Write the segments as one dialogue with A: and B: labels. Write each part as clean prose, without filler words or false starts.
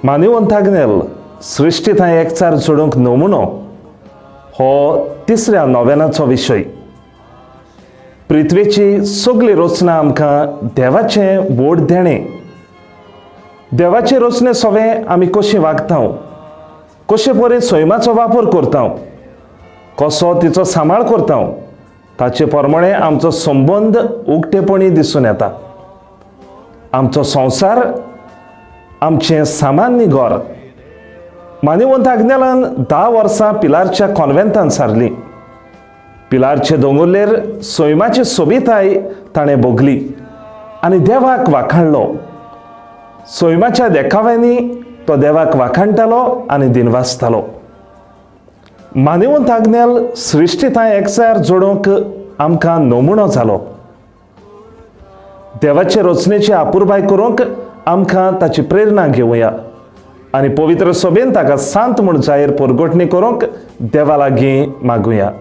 A: मानिवंत आग्नेल सृश्टी थंय एकचार जोडूंक नमुनो हो तिसऱ्या नोवेनाचो विशय। पृथ्वेची सगळी रचना आमकां देवाचें व्हड देणें। देवाचे रचने सवे आमी कशी वागता, कशे परे सैमाचो वापर करता, कसो तिचो सांबाळ करता, ताचे प्रमाणे आमचो संबंद उक्तेपणी दिसून येता। आमचो संवसार, आमचें सामान्य घर। मानिवंत आग्नेलान 10 वर्सां पिलारच्या कॉन्वेंटान सारली। पिलारचे दोंगुल्लेर सैमाची सोबिताय ताणें भोगली आनी देवाक वाखाणलो। सैमाच्या देखाव्यांनी तो देवाक वाखाणटालो आनी दिनवासतालो। मानिवंत आग्नेल सृश्टी थंय एकचार जोडूंक आमकां नमुनो जालो। देवाचे रचनेची अपुरबाय करूंक आमकां ताची प्रेरणा घेवया आनी पवित्र सभेन ताका सांत म्हूण जाहीर परगटणी करूंक देवा लागीं मागुया।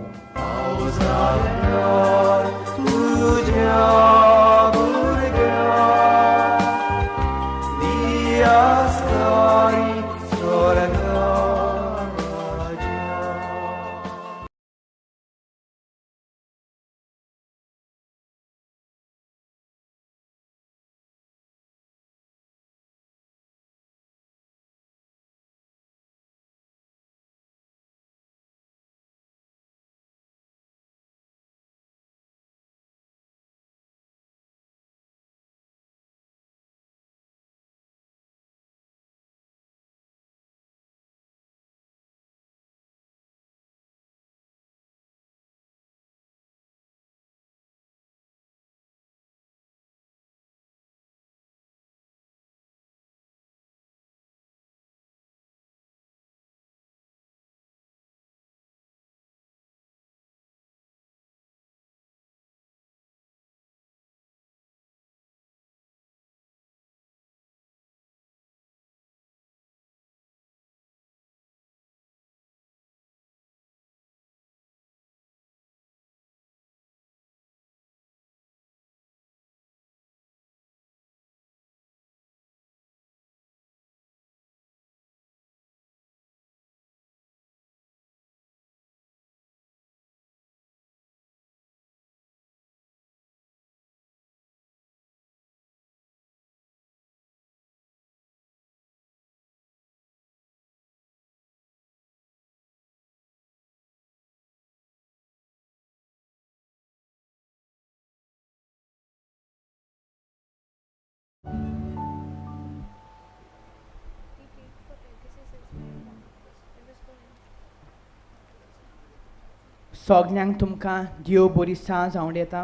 B: सगल्यांक तुमकां देव बरी सांज आवडटा।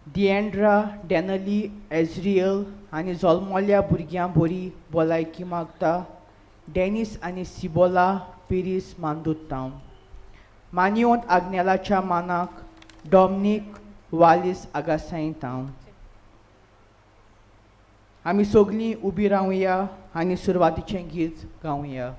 B: डिएंड्रा, डॅनली, एज्रियल आनी जल्मल्या भुरग्यां बरी भलायकी मागता। डेनिस आनी सिबोला पेरीस मांदूत हांव। मानिवंत आग्नेलाच्या मानाक डॉमनीक वालीस आगासायत हांव। आमी सगळीं उबी रावया आनी सुरवातीचें गीत गावया।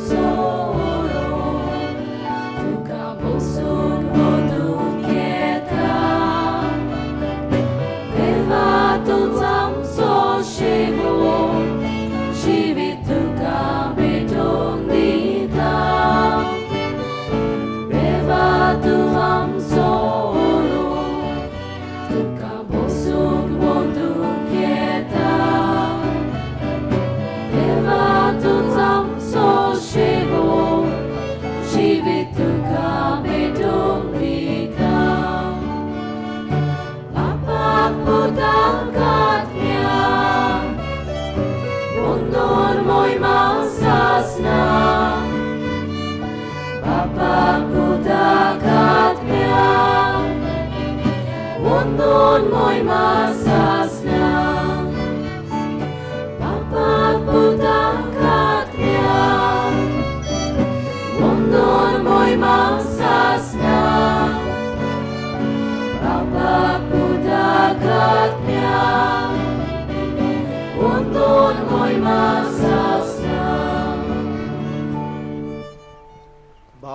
C: Solo, tu capo sono.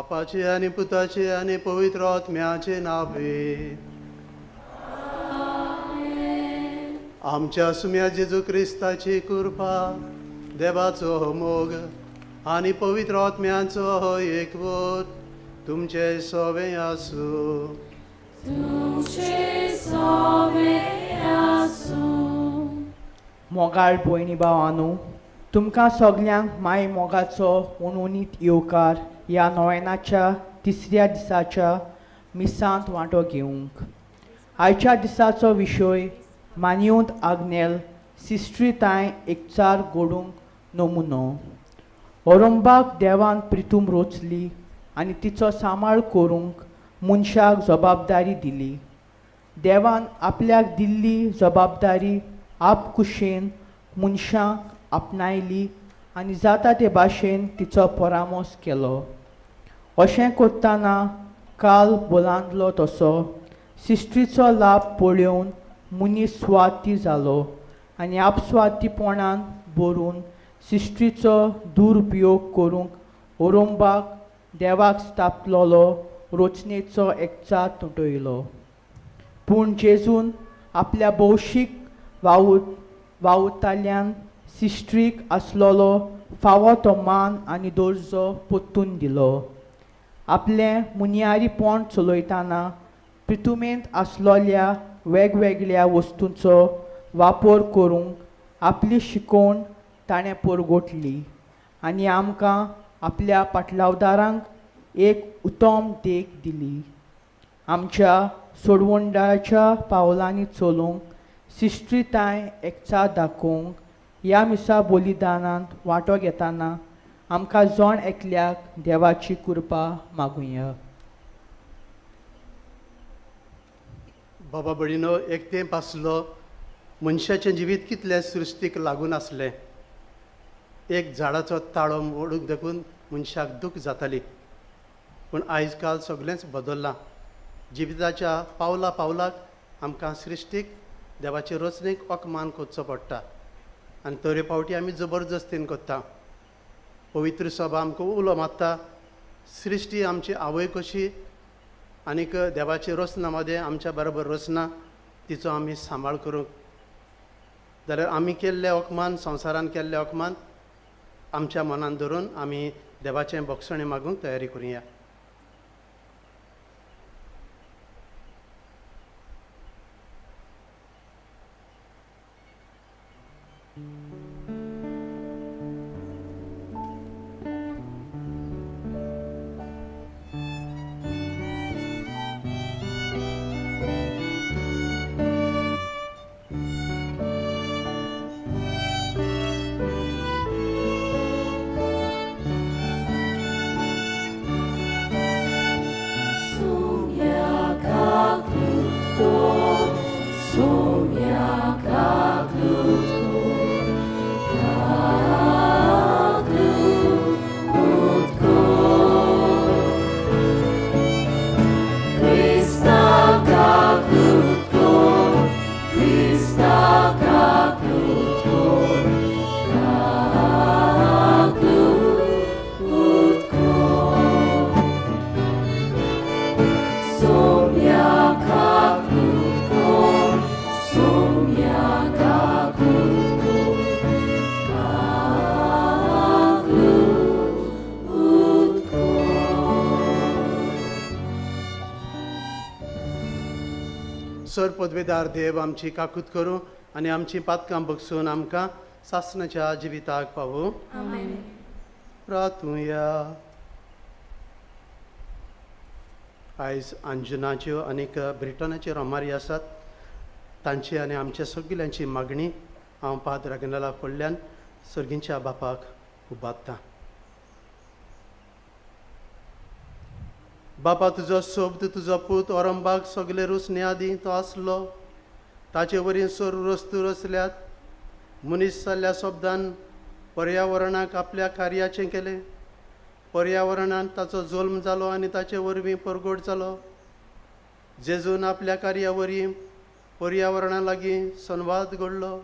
C: बापाचे आनी पुताचे आनी पवित्र आत्म्याचे नावे. आमच्या सुम्या जेजू क्रिस्ताची कृपा, देवाचो मोग आनी पवित्र आत्म्याचो एकवट तुमचे सवे आसूं.
D: तुमचे सवे आसूं.
B: मोगाळ भयणी भावानू, तुमकां सगल्यांक माय मोगाचो उणउणीत येवकार ह्या नोवेनाच्या तिसऱ्या दिसाच्या मिसांत वांटो घेवंक. आयच्या दिसाचो विशय मानयूंत आग्नेल सिस्ट्रीताय एकचार घडूंक नमुनो. ओरंबाक देवान प्रितूम रोचली आनी तिचो सांबाळ करूंक मनशाक जबाबदारी दिली. देवान आपल्याक दिल्ली जबाबदारी आपकुशेन मनशाक आपणायली आनी जाता ते भाशेन तिचो परामोस केलो. अशें करतना काल बोलांतलो तसो सिस्ट्रीचो लाभ पळोवन मनीस स्वार्थी जालो आनी आपस्वार्थीपणान भरून सिस्ट्रीचो दुरुपयोग करूंक ओरंबाक देवाक स्थापलोलो रचनेचो एकचार तुटयलो. पूण जेजून आपल्या भौशीक वावुरताल्यान सिस्ट्रीक आसलेलो फावो तो मान आनी दर्जो परतून दिलो. आपलें मुनियारीपण चलयतना प्रितुमेंत आसलोल्या वेगवेगळ्या वस्तूंचो वापर करूंक आपली शिकोवण ताणें परगटली आनी आमकां आपल्या पाटलावदारांक एक उत्तम देख दिली. आमच्या सोडवणदाराच्या पावलांनी चलूंक सिस्ट्रीताय एकचार दाखोवंक ह्या मिसा बलिदानांत वांटो घेतना आमकां जण एकल्याक देवाची कृपा मागुया.
C: बाबा भयणीनो, एक तेंप आसलो मनशाचें जिवीत कितलें सृश्टीक लागून आसलें. एक झाडाचो ताळो मोडूंक देखून मनशाक दूख जाताली. पूण आयज काल सगळेंच बदल्लां. जिविताच्या पावला पावलाक आमकां सृश्टीक देवाचे रचणेक अपमान करचो पडटा आनी तरे फावटी आमी जबरदस्तीन करता. पवित्र सभा आमकां उलो मारता, सृश्टी आमची आवय कशी आनीक देवाची रचना मदें आमच्या बरोबर रचना तिचो आमी सांबाळ करूंक जाल्यार आमी केल्ले अपमान, संवसारान केल्ले अपमान आमच्या मनान धरून आमी देवाचें बक्षणें मागूंक तयारी करुया. सर पदवेदार देव आमची काकूत करूं आनी आमची पातकां बगसून आमकां सासणाच्या जिविताक पावूं. प्रातुया. आयज अंजुनाच्यो आनीक ब्रिटनाच्यो रोमारी आसात, तांची आनी आमच्या सगल्यांची मागणी हांव पाद्र आग्नेला कडल्यान सर्गींच्या बापाक उबारतां. बापा, तुजो शब्द तुजो पूत ओरंबाक सगळे रुसणे आदीं तो आसलो, ताचे वरी सर्व रस्तू रचल्यात. मनीस जाल्ल्या शब्दान पर्यावरणाक आपल्या कार्याचें केलें. पर्यावरणांत ताचो जल्म जालो आनी ताचे वरवीं परगट जालो. जेजून आपल्या कार्या वरवीं पर्यावरणा लागीं संवाद घडलो.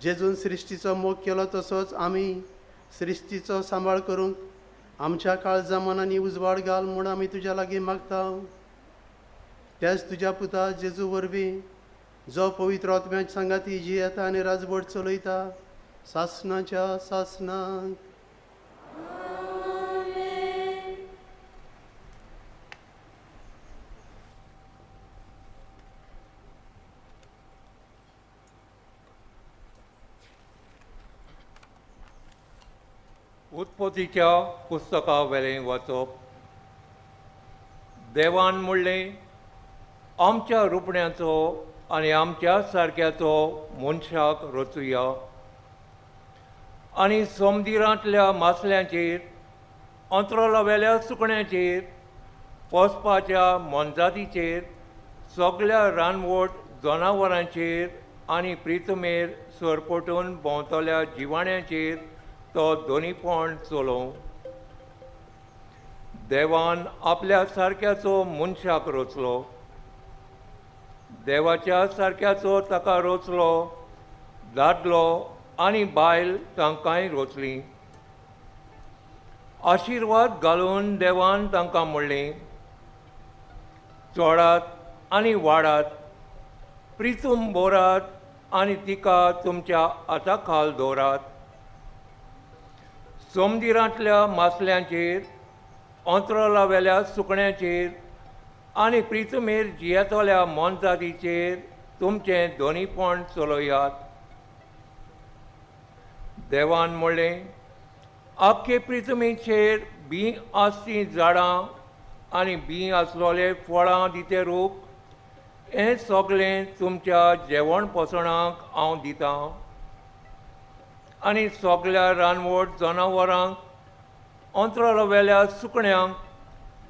C: जेजून सृश्टीचो मोग केलो तसोच आमी सृश्टीचो सांबाळ करूंक आमच्या काळजा मनांनी उजवाड घाल म्हूण आमी तुज्या लागीं मागता. त्याच तुज्या पुता जेजू वरवीं जो पवित्र आत्म्याच्या सांगाती जियेता आनी राजवट चलयता सासणाच्या सासणाक.
E: उत्पत्तीच्या पुस्तका वेलें वाचप. देवान म्हणलें, आमच्या रुपण्याचो आनी आमच्या सारक्याचो मनशाक रचुया आनी सोमदिरांतल्या मासल्यांचेर, अंतराळावेल्या सुकण्यांचेर, पोसपाच्या मोनजातीचेर, सगल्या रानवट जनावरांचेर आनी प्रितमेर सरपटून भोंवतल्या जिवाण्यांचेर तो दोनीपण चलोवं. देवान आपल्या सारक्याचो मनशाक रचलो, देवाच्या सारक्याचो ताका रचलो, दादलो आनी बायल तांकांय रचली. आशिर्वाद घालून देवान तांकां म्हणलें, चोडात आनी वाडात, प्रितूम बोरात आनी तिका तुमच्या हाता खाल दवरात. सोमदिरांतल्या मासल्यांचेर, अंतराळावेल्या सुकण्यांचेर आनी प्रितमेर जियेतल्या मोनजातीचेर तुमचें दोनीपण चलयात. देवान म्हणलें, आख्खे प्रितमेचेर बीं आसचीं झाडां आनी बीं आसलोले फळां दिते रूख हें सगळें तुमच्या जेवण पोसणाक हांव दितां आनी सगल्या रानवट जनावरांक, अंतराळावेल्या सुकण्यांक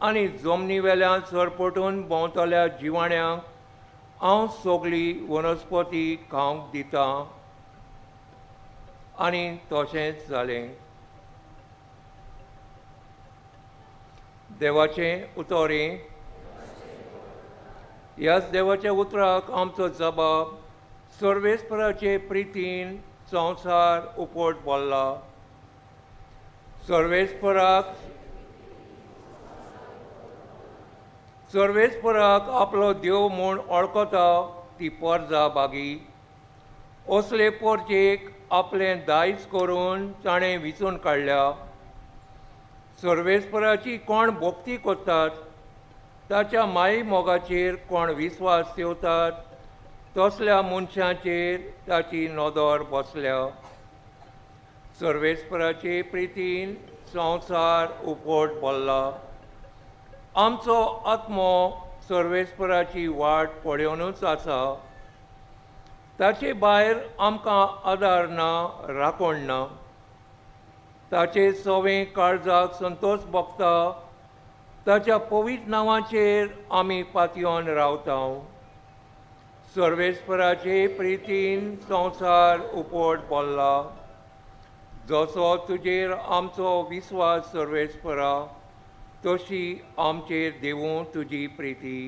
E: आनी जमनीवेल्यान सरपटून भोंवतल्या जिवाण्यांक हांव सगळी वनस्पती खावंक दितां. आनी तशेंच जालें. देवाचें उतरें. ह्याच देवाच्या उतराक आमचो जबाब सर्वेस्पराचे प्रितीन संवसार उपट भरला. सर्वेस्पराक आपलो देव म्हूण वळखता ती परजा बागी. असले पोरचेक आपलें दायज करून ताणें विचून काडल्या. सर्वेस्पराची कोण भक्ती करतात, ताच्या माई मोगाचेर कोण विस्वास ठेवतात, तसल्या मनशांचेर ताची नदर बसल्या. सर्वेस्पराचे प्रितीन संवसार उपट भरला. आमचो आत्मो सर्वेस्पराची वाट पळोवनूच आसा. ताचे भायर आमकां आदार ना, राखण ना. ताचे सवें काळजाक संतोश भोगता. ताच्या पवित्र नांवाचेर आमी पातयेवन रावता. सर्वेस्पराचे प्रितीन संवसार उपट भरला. जसो तुजेर आमचो विस्वास सर्वेस्परा, तशी आमचेर देवूं तुजी प्रिती.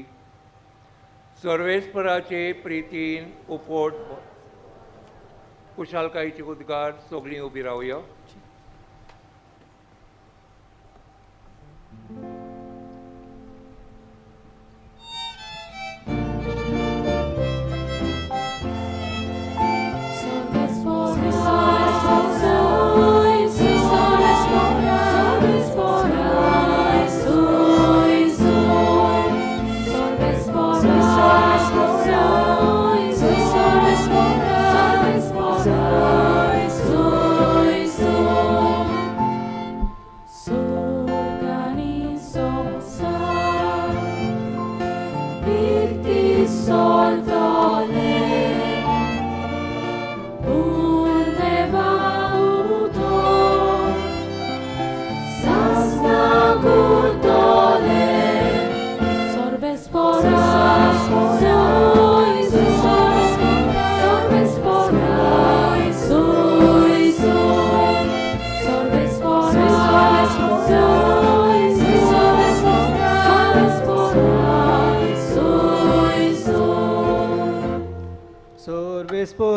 E: सर्वेस्पराचे प्रितीन उपट. कुशालकायेचे उद्गार. सगळीं उबी रावया.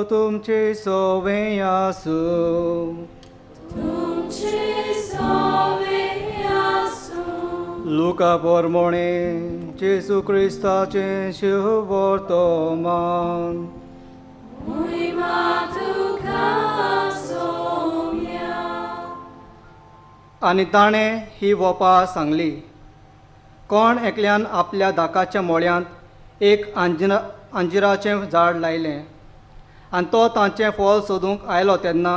F: तुमचे सोवे आसूं,
D: तुमचे सोवे
F: लुका पोरमोणे जेजू क्रिस्ताचें शुभवर्तमान. आनी ताणें ही वोपा सांगली, कोण एकल्यान आपल्या दाकाच्या मोळ्यांत एक अंजिराचें झाड लायलें आनी तो तांचें फळ सोदूंक आयलो तेन्ना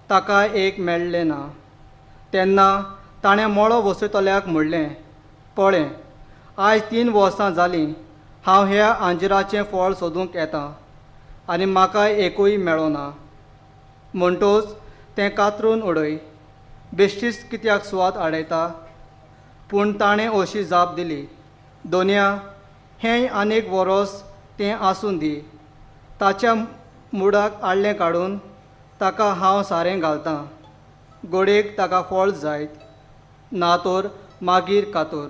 F: ताका एक मेळ्ळें ना. तेन्ना ताणें मळो वसयतल्याक म्हणलें, पळय, आयज 3 वर्सां जालीं हांव ह्या अंजिराचें फळ सोदूंक येता आनी म्हाका एकूय मेळना. म्हणटोच तें कातरून उडय, बेश्टीच कित्याक सुवात आडयता? पूण ताणें अशी जाप दिली, दोनया, हें आनीक वरोस तें आसूं दी, ताच्या मुडाक आडलें काडून ताका हांव सारें घालतां, गोडेक ताका फळ जायत, ना तर मागीर कातोर.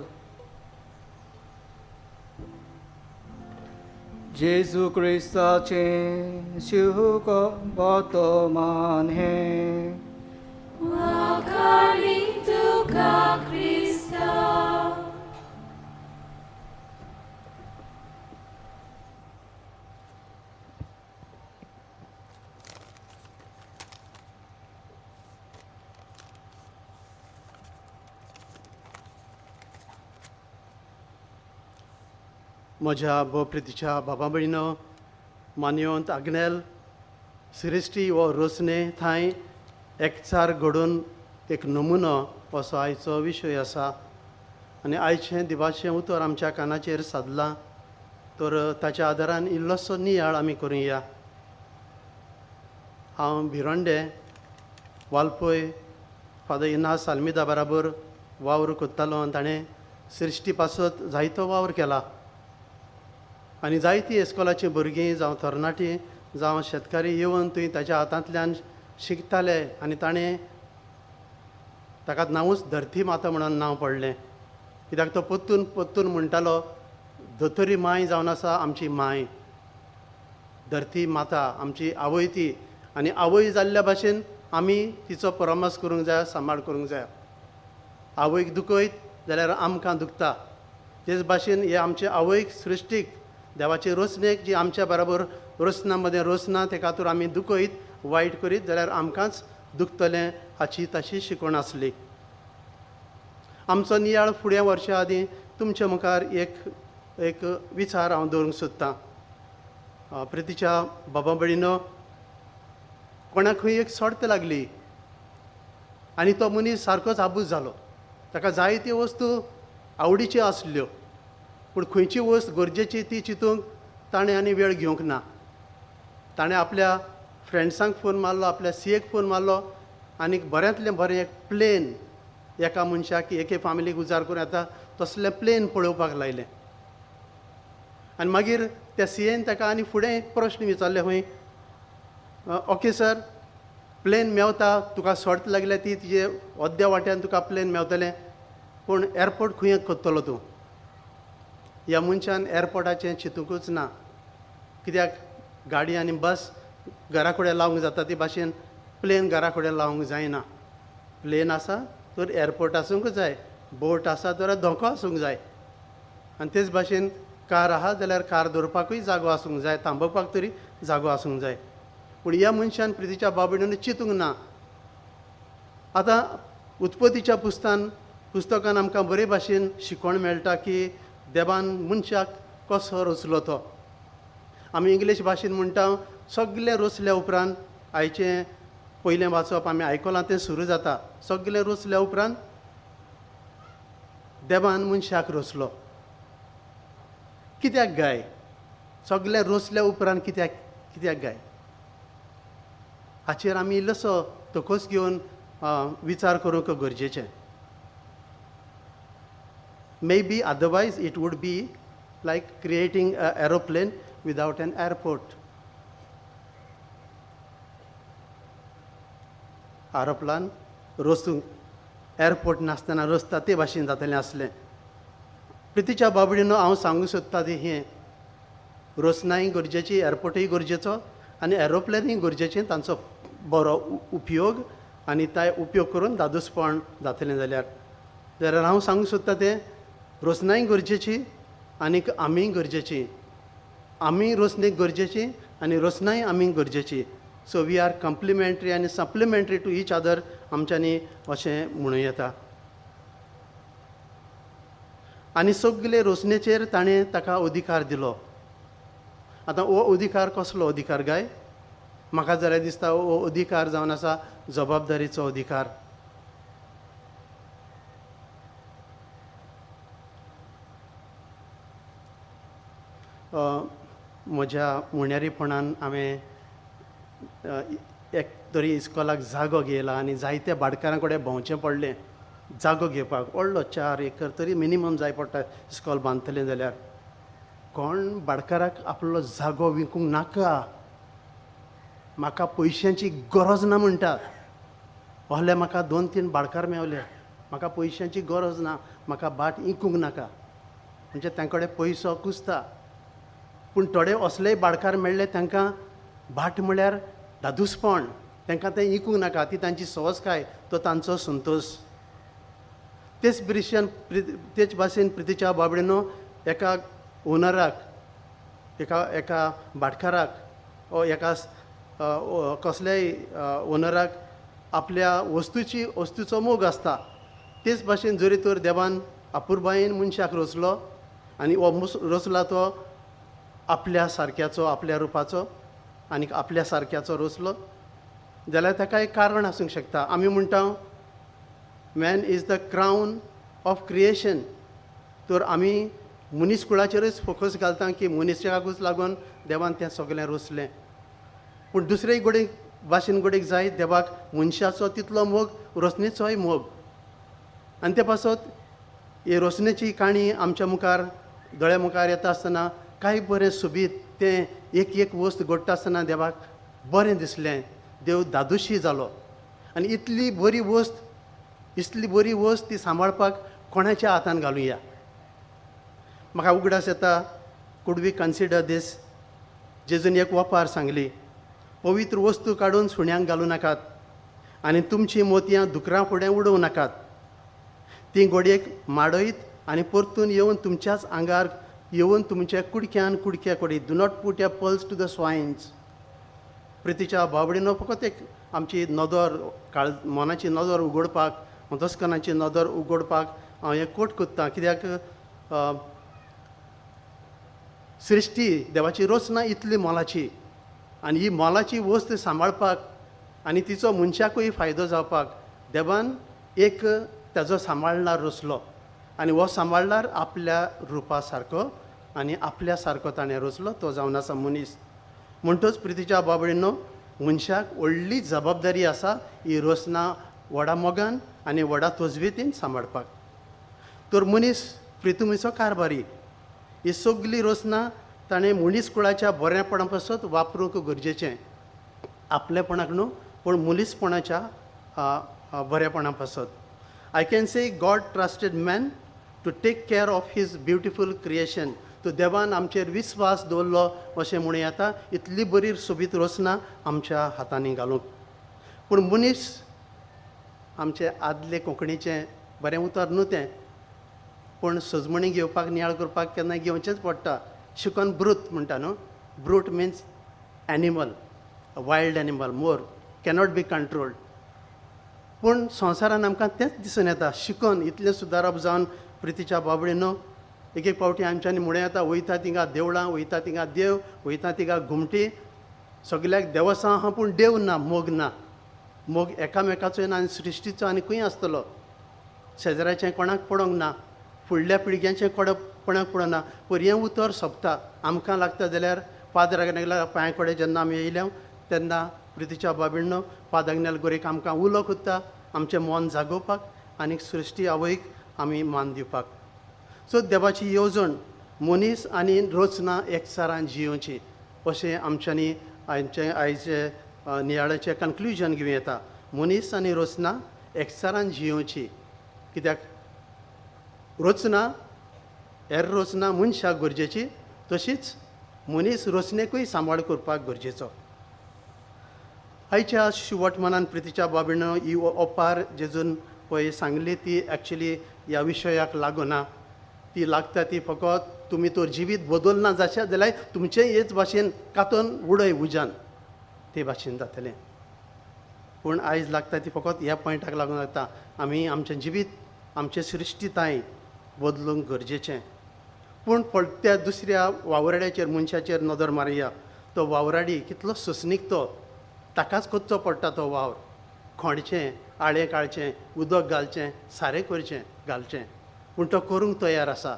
F: जेजू क्रिस्ताचें शुभवर्तमान हें.
D: तुका क्रिस्ता.
C: म्हज्या भोव प्रितीच्या बाबा भयणो, मान्योंत आग्नेल सिरिस्टी हो रोसणे थंय एकचार घडून एक नमुनो असो आयचो विशय आसा. आनी आयचें दिवाचें उतर आमच्या कानाचेर सादलां तर ताच्या आदारान इल्लोसो नियाळ आमी करुया. हांव भिरोंडे वालपय फादर इनास आल्मिदा बराबर वावर करतालो आनी ताणें सृश्टी पासत जायतो वावर केला. आनी जायतीं इस्कोलाचीं भुरगीं जावं तरणाटीं जावं शेतकारी येवन थंय ताच्या हातांतल्यान शिकताले आनी ताणें ताका नांवूच धरती माता म्हणून नांव पडलें. कित्याक तो परतून परतून म्हणटालो, दोतोरी माय जावन आसा आमची माय, धरती माता आमची आवय ती, आनी आवय जाल्ल्या भाशेन आमी तिचो परामर्श करूंक जाय, सांबाळ करूंक जाय. आवयक दुखयत जाल्यार आमकां दुखता. तेच भाशेन हे आमचे आवयक, सृश्टीक, देवाचे रोसणेक जी आमच्या बराबर रोसना मदें रोसना ते खातीर आमी दुखयत वायट करीत जाल्यार आमकांच दुखतलें हाची ताशी शिकवण आसली. आमचो नियाळ फुडें वर्सां आदीं तुमच्या मुखार एक एक विचार हांव दवरूंक सोदतां. प्रितीच्या बाबा भयणीनो, कोणाक खंय एक सर्त लागली आनी तो मनीस सारकोच आबूज जालो. ताका जायत्यो वस्तू आवडीच्यो आसल्यो, पूण खंयची वस्त गरजेची ती चिंतूंक ताणें आनी वेळ घेवंक ना. ताणें आपल्या फ्रेंड्सांक फोन मारलो, आपल्या सीएक फोन मारलो आनी बऱ्यांतलें बरें एक प्लेन एका मनशाक एके फामिलीक उजार करून येता तसलें प्लेन पळोवपाक लायलें. आनी मागीर त्या सीएन ताका आनी फुडें एक प्रश्न विचारले खंय, ओके सर, प्लेन मेवता, तुका सर्त लागल्या ती तुजे अद्या वाट्यान तुका प्लेन मेवतलें, पूण एअरपोर्ट खंय करतलो तूं? ह्या मनशान एअरपोर्टाचें चिंतुकूच ना. कित्याक गाडी आनी बस घरा कडेन लावंक जाता ती भाशेन प्लेन घरा कडेन लावंक जायना. प्लेन आसा तर एअरपोर्ट आसूंक जाय, बोट आसा तर धोको आसूंक जाय, आनी तेच भाशेन कार आहा जाल्यार कार दवरपाकूय जागो आसूंक जाय, थांबोवपाक तरी जागो आसूंक जाय. पूण ह्या मनशान प्रितीच्या बाबडीन चिंतूंक ना. आतां उत्पत्तीच्या पुस्तकान आमकां बरे भाशेन शिकवण मेळटा की देवान मनशाक कसो रचलो तो. आमी इंग्लीश भाशेन म्हणटा सगळें रचल्या उपरांत, आयचें पयलें वाचप आमी आयकलां तें सुरू जाता, सगळें रचल्या उपरांत देवान मनशाक रचलो. कित्याक गाय? सगळें रचल्या उपरांत कित्याक गाय? हाचेर आमी इल्लोसो तकस घेवन विचार करूंक गरजेचें. Maybe otherwise it would be like creating an aeroplane without an airport. Aeroplane रचूंक एअरपोर्ट नासतना रचता ते भाशेन जातलें आसलें. प्रितीच्या बाबडीनो हांव सांगूंक सोदता ती हें, रचनाय गरजेची, एअरपोर्टूय गरजेचो आनी एरोप्लेनूय गरजेचें, तांचो बरो उपयोग आनी ते उपयोग करून दादोसपण जातलें जाल्यार हांव सांगूंक सोदता तें, रोसनाय गरजेची आनीक आमी गरजेची, आमी रोसणेक गरजेची आनी रोसनाय आमी गरजेची. सो we are complimentary आनी सप्लिमेंट्री टू इच अदर आमच्यांनी अशें म्हणूं येता. आनी सगले रोसणेचेर ताणें ताका अधिकार दिलो. आतां हो अधिकार कसलो अधिकार काय? म्हाका जाल्यार दिसता हो अधिकार जावन आसा जबाबदारीचो अधिकार. म्हज्या मुण्यारीपणान हांवें एक तरी इस्कोलाक जागो घेयला आनी जायत्या भाटकारां कडेन भोंवचें पडलें जागो घेवपाक. व्हडलो 4 एकर तरी मिनिमम जाय पडटा इस्कोल बांदतलें जाल्यार. कोण भाटकाराक आपलो जागो विकूंक नाका, म्हाका पयशांची गरज ना म्हणटा. ohले म्हाका 2-3 भाटकार मेवले, म्हाका पयशांची गरज ना, म्हाका भाट विकूंक नाका. म्हणजे तांचे कडेन पयसो कुसता. पूण थोडे असलेय भाटकार मेळ्ळे तांकां भाट म्हळ्यार दादूसपण, तांकां तें विकूंक नाका, ती तांची सहजकाय, तो तांचो संतोश. तेच भशेन तेच भाशेन प्रितीच्या बाबडेनो एका ओनराक, एका एका भाटकाराक ओ एका कसल्याय ओनराक आपल्या वस्तूची वस्तूचो मोग आसता. तेच भाशेन जरी तर देवान अपुरबायेन मनशाक रचलो आनी हो रचला तो आपल्या सारक्याचो, आपल्या रुपाचो आनी आपल्या सारक्याचो रचलो जाल्यार ताका एक कारण आसूंक शकता. आमी म्हणटा man is the crown of creation. तर आमी मनीस कुळाचेरच फोकस घालता की मनीसाकूच लागून देवान तें सगळें रचलें. पूण दुसरे गोडेक भाशेन गोडेक जाय देवाक मनशाचो तितलो मोग, रोसणेचोय मोग. आनी ते पासत ही रोसणेची काणी आमच्या मुखार दोळ्या मुखार येता आसतना कांय बरें सोबीत तें एक एक वस्त घडटा आसतना देवाक बरें दिसलें, देव दादोशी जालो. आनी इतली बरी वस्त, इतली बरी वस्त ती सांबाळपाक कोणाच्या हातान घालुया. म्हाका उगडास येता, could we consider दीस? जेजून एक वपार सांगली, पवित्र वस्तू काडून सुण्यांक घालूं नाकात आनी तुमचीं मोतयां दुकरां फुडें उडोवं नाकात. तीं गोडयेक माडयत आनी परतून येवन तुमच्याच आंगार येवन तुमच्या कुडक्यान कुडक्या कोडीत. Do not put your pearls to the swines. प्रितीच्या बाबडीनो फकत एक आमची नदर, काळ मनाची नदर उगडपाक, अंतस्करणाची नदर उगडपाक हांव हें कोट कोत्तां. कित्याक सृश्टी देवाची रचना इतली मोलाची आनी ही मोलाची वस्त सांबाळपाक आनी तिचो मनशाकूय फायदो जावपाक देवान एक ताजो सांबाळणार रचलो आनी हो सांबाळणार आपल्या रुपा सारको आनी आपल्या सारको ताणें रचलो, तो जावन आसा मनीस. म्हणटच प्रितीच्या बाबडीनो मनशाक व्हडली जबाबदारी आसा ही रचना व्हडा मोगान आनी व्हडा तजवेतीन सांबाळपाक. तर मनीस प्रितुमीचो कारभारी, ही सगली रचना ताणें मनीस कुळाच्या बरेपणा पासत वापरूंक गरजेचें, आपलेपणाक न्हू पूण मनीसपणाच्या बरेपणा पासत. I can say God trusted man to take care of his beautiful creation. तो देवान आमचेर विस्वास दवरलो अशें म्हणूं येता, इतली बरी सोबीत रचना आमच्या हातांनी घालूंक. पूण मनीस आमचे आदले कोंकणीचें बरें उतर न्हू तें, पूण सजमणी घेवपाक नियाळ करपाक केन्ना घेवचेंच पडटा. शिकन ब्रूत म्हणटा न्हू, brute means animal, wild animal, more cannot be controlled. पूण संवसारान आमकां तेंच दिसून येता, शिकून इतलें सुदारप जावन प्रितीच्या बाबडीनो एक एक फावटी आमच्यांनी म्हणूं येता, वयता थिंगा देवळां, वयता थिंगा देव, वयता थिंगा घुमटी, सगल्याक देवसां आहा पूण देव ना, मोग ना. मोग एकामेकाचो ना आनी सृश्टीचो आनी खंय आसतलो. शेजराचें कोणाक पडोंक ना, फुडल्या पिळग्यांचें कोणाक पडना. पूण हें उतर सोंपता आमकां लागता जाल्यार फादर आग्नेला पांया कडेन जेन्ना आमी येयल्या तेन्ना प्रितीच्या बाबीणो फादर आग्नेल गोरेक आमकां उलो कोत्ता आमचें मन जागोवपाक आनी सृश्टी आवयक आमी मान दिवपाक. सो देवाची येवजण मनीस आनी रचना एकचारान जियोवची अशें आमच्यांनी आमचें आयचे नियाळाचें कन्क्लुजन घेवं येता. मनीस आनी रचना एकचारान जियोवची, कित्याक रचना हेर रचना मनशाक गरजेची, तशीच मनीस रचनेकूय सांबाळ करपाक गरजेचो. आयच्या शिवटमनान प्रितीच्या बाबीन ही ओपार जेजून पळय सांगली ती एक्चुली ह्या विशयाक लागूना. ती लागता ती फकत तुमी तर जिवीत बदलना जाशें जाल्यार तुमचें हेच भाशेन कातून उडय उज्यान ते भाशेन जातलें. पूण आयज लागता ती फकत ह्या पॉयंटाक लागून लागता आमी आमचें जिवीत आमचें सृश्टीताय बदलूंक गरजेचें. पूण त्या दुसऱ्या वावराड्याचेर मनशाचेर नदर मारया. तो वावराडी कितलो सोंसणीक तो, ताकाच करचो पडटा तो वावर, खोणचें, आळें काडचें, उदक घालचें, सारें करचें घालचें, पूण तो करूंक तयार आसा.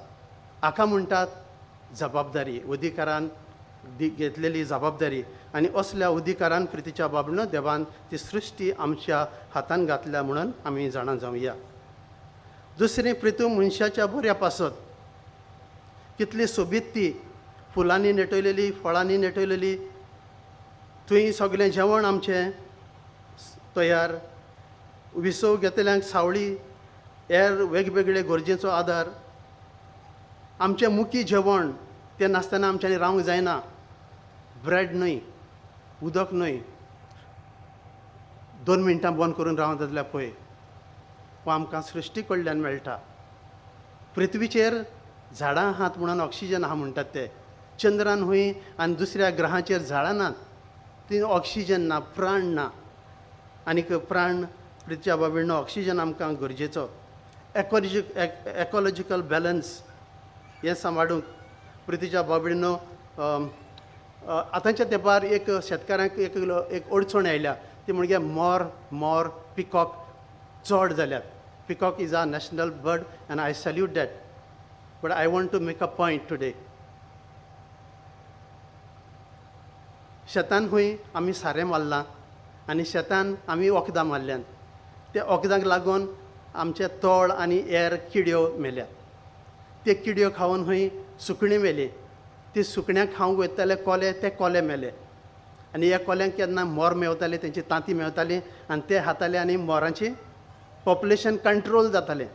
C: हाका म्हणटात जबाबदारी, अधिकारान घेतलेली जबाबदारी. आनी असल्या अधिकारान प्रितीच्या बाबणो देवान ती सृश्टी आमच्या हातान घातल्या म्हणून आमी जाणा जावया. दुसरें, प्रितू मनशाच्या बऱ्या पासत कितली सोबीत ती, फुलांनी नेटयलेली, फळांनी नेटयलेली, थंय सगळें जेवण आमचें तयार, विसव घेतल्यांक सावळी, हेर वेगवेगळे गरजेचो आदार. आमचें मुखी जेवण तें नासतना आमच्यांनी रावंक जायना. ब्रेड न्हय, उदक न्हय, 2 मिनटां बंद करून रावंक जातल्यार पळय, हो आमकां सृश्टी कडल्यान मेळटा. पृथ्वीचेर झाडां आहात म्हणून ऑक्सिजन आहा म्हणटात ते, चंद्रान हूंय आनी दुसऱ्या ग्रहाचेर झाडां नात, ती ऑक्सिजन ना, प्राण ना. आनीक प्राण पृथ्वीच्या बाबीन ऑक्सिजन आमकां गरजेचो. एकॉलॉजिकल बॅलन्स हें सांबाळूंक पृथ्वीच्या बाबीनो आतांच्या तेंपार एक शेतकारांक एक एक अडचण आयल्या, ती म्हणजे मोर मोर पिकॉक चड जाल्यात. Peacock is a national bird and I salute that, but I want to make a point today. शेतान खंय आमी सारें मारलां आनी शेतान आमी वखदां मारल्यान, त्या वखदांक लागून आमचे तळ आनी हेर किड्यो मेल्यात. ते किड्यो खावन खंय सुकणीं मेलीं, ती सुकण्यांक खावंक वयताले कोले, ते कोले मेले. आनी ह्या कोल्यांक केन्ना मोर मेवताले, तेंची तांती मेवताली आनी ते खाताले आनी मोरांची पॉप्युलेशन कंट्रोल जातालें.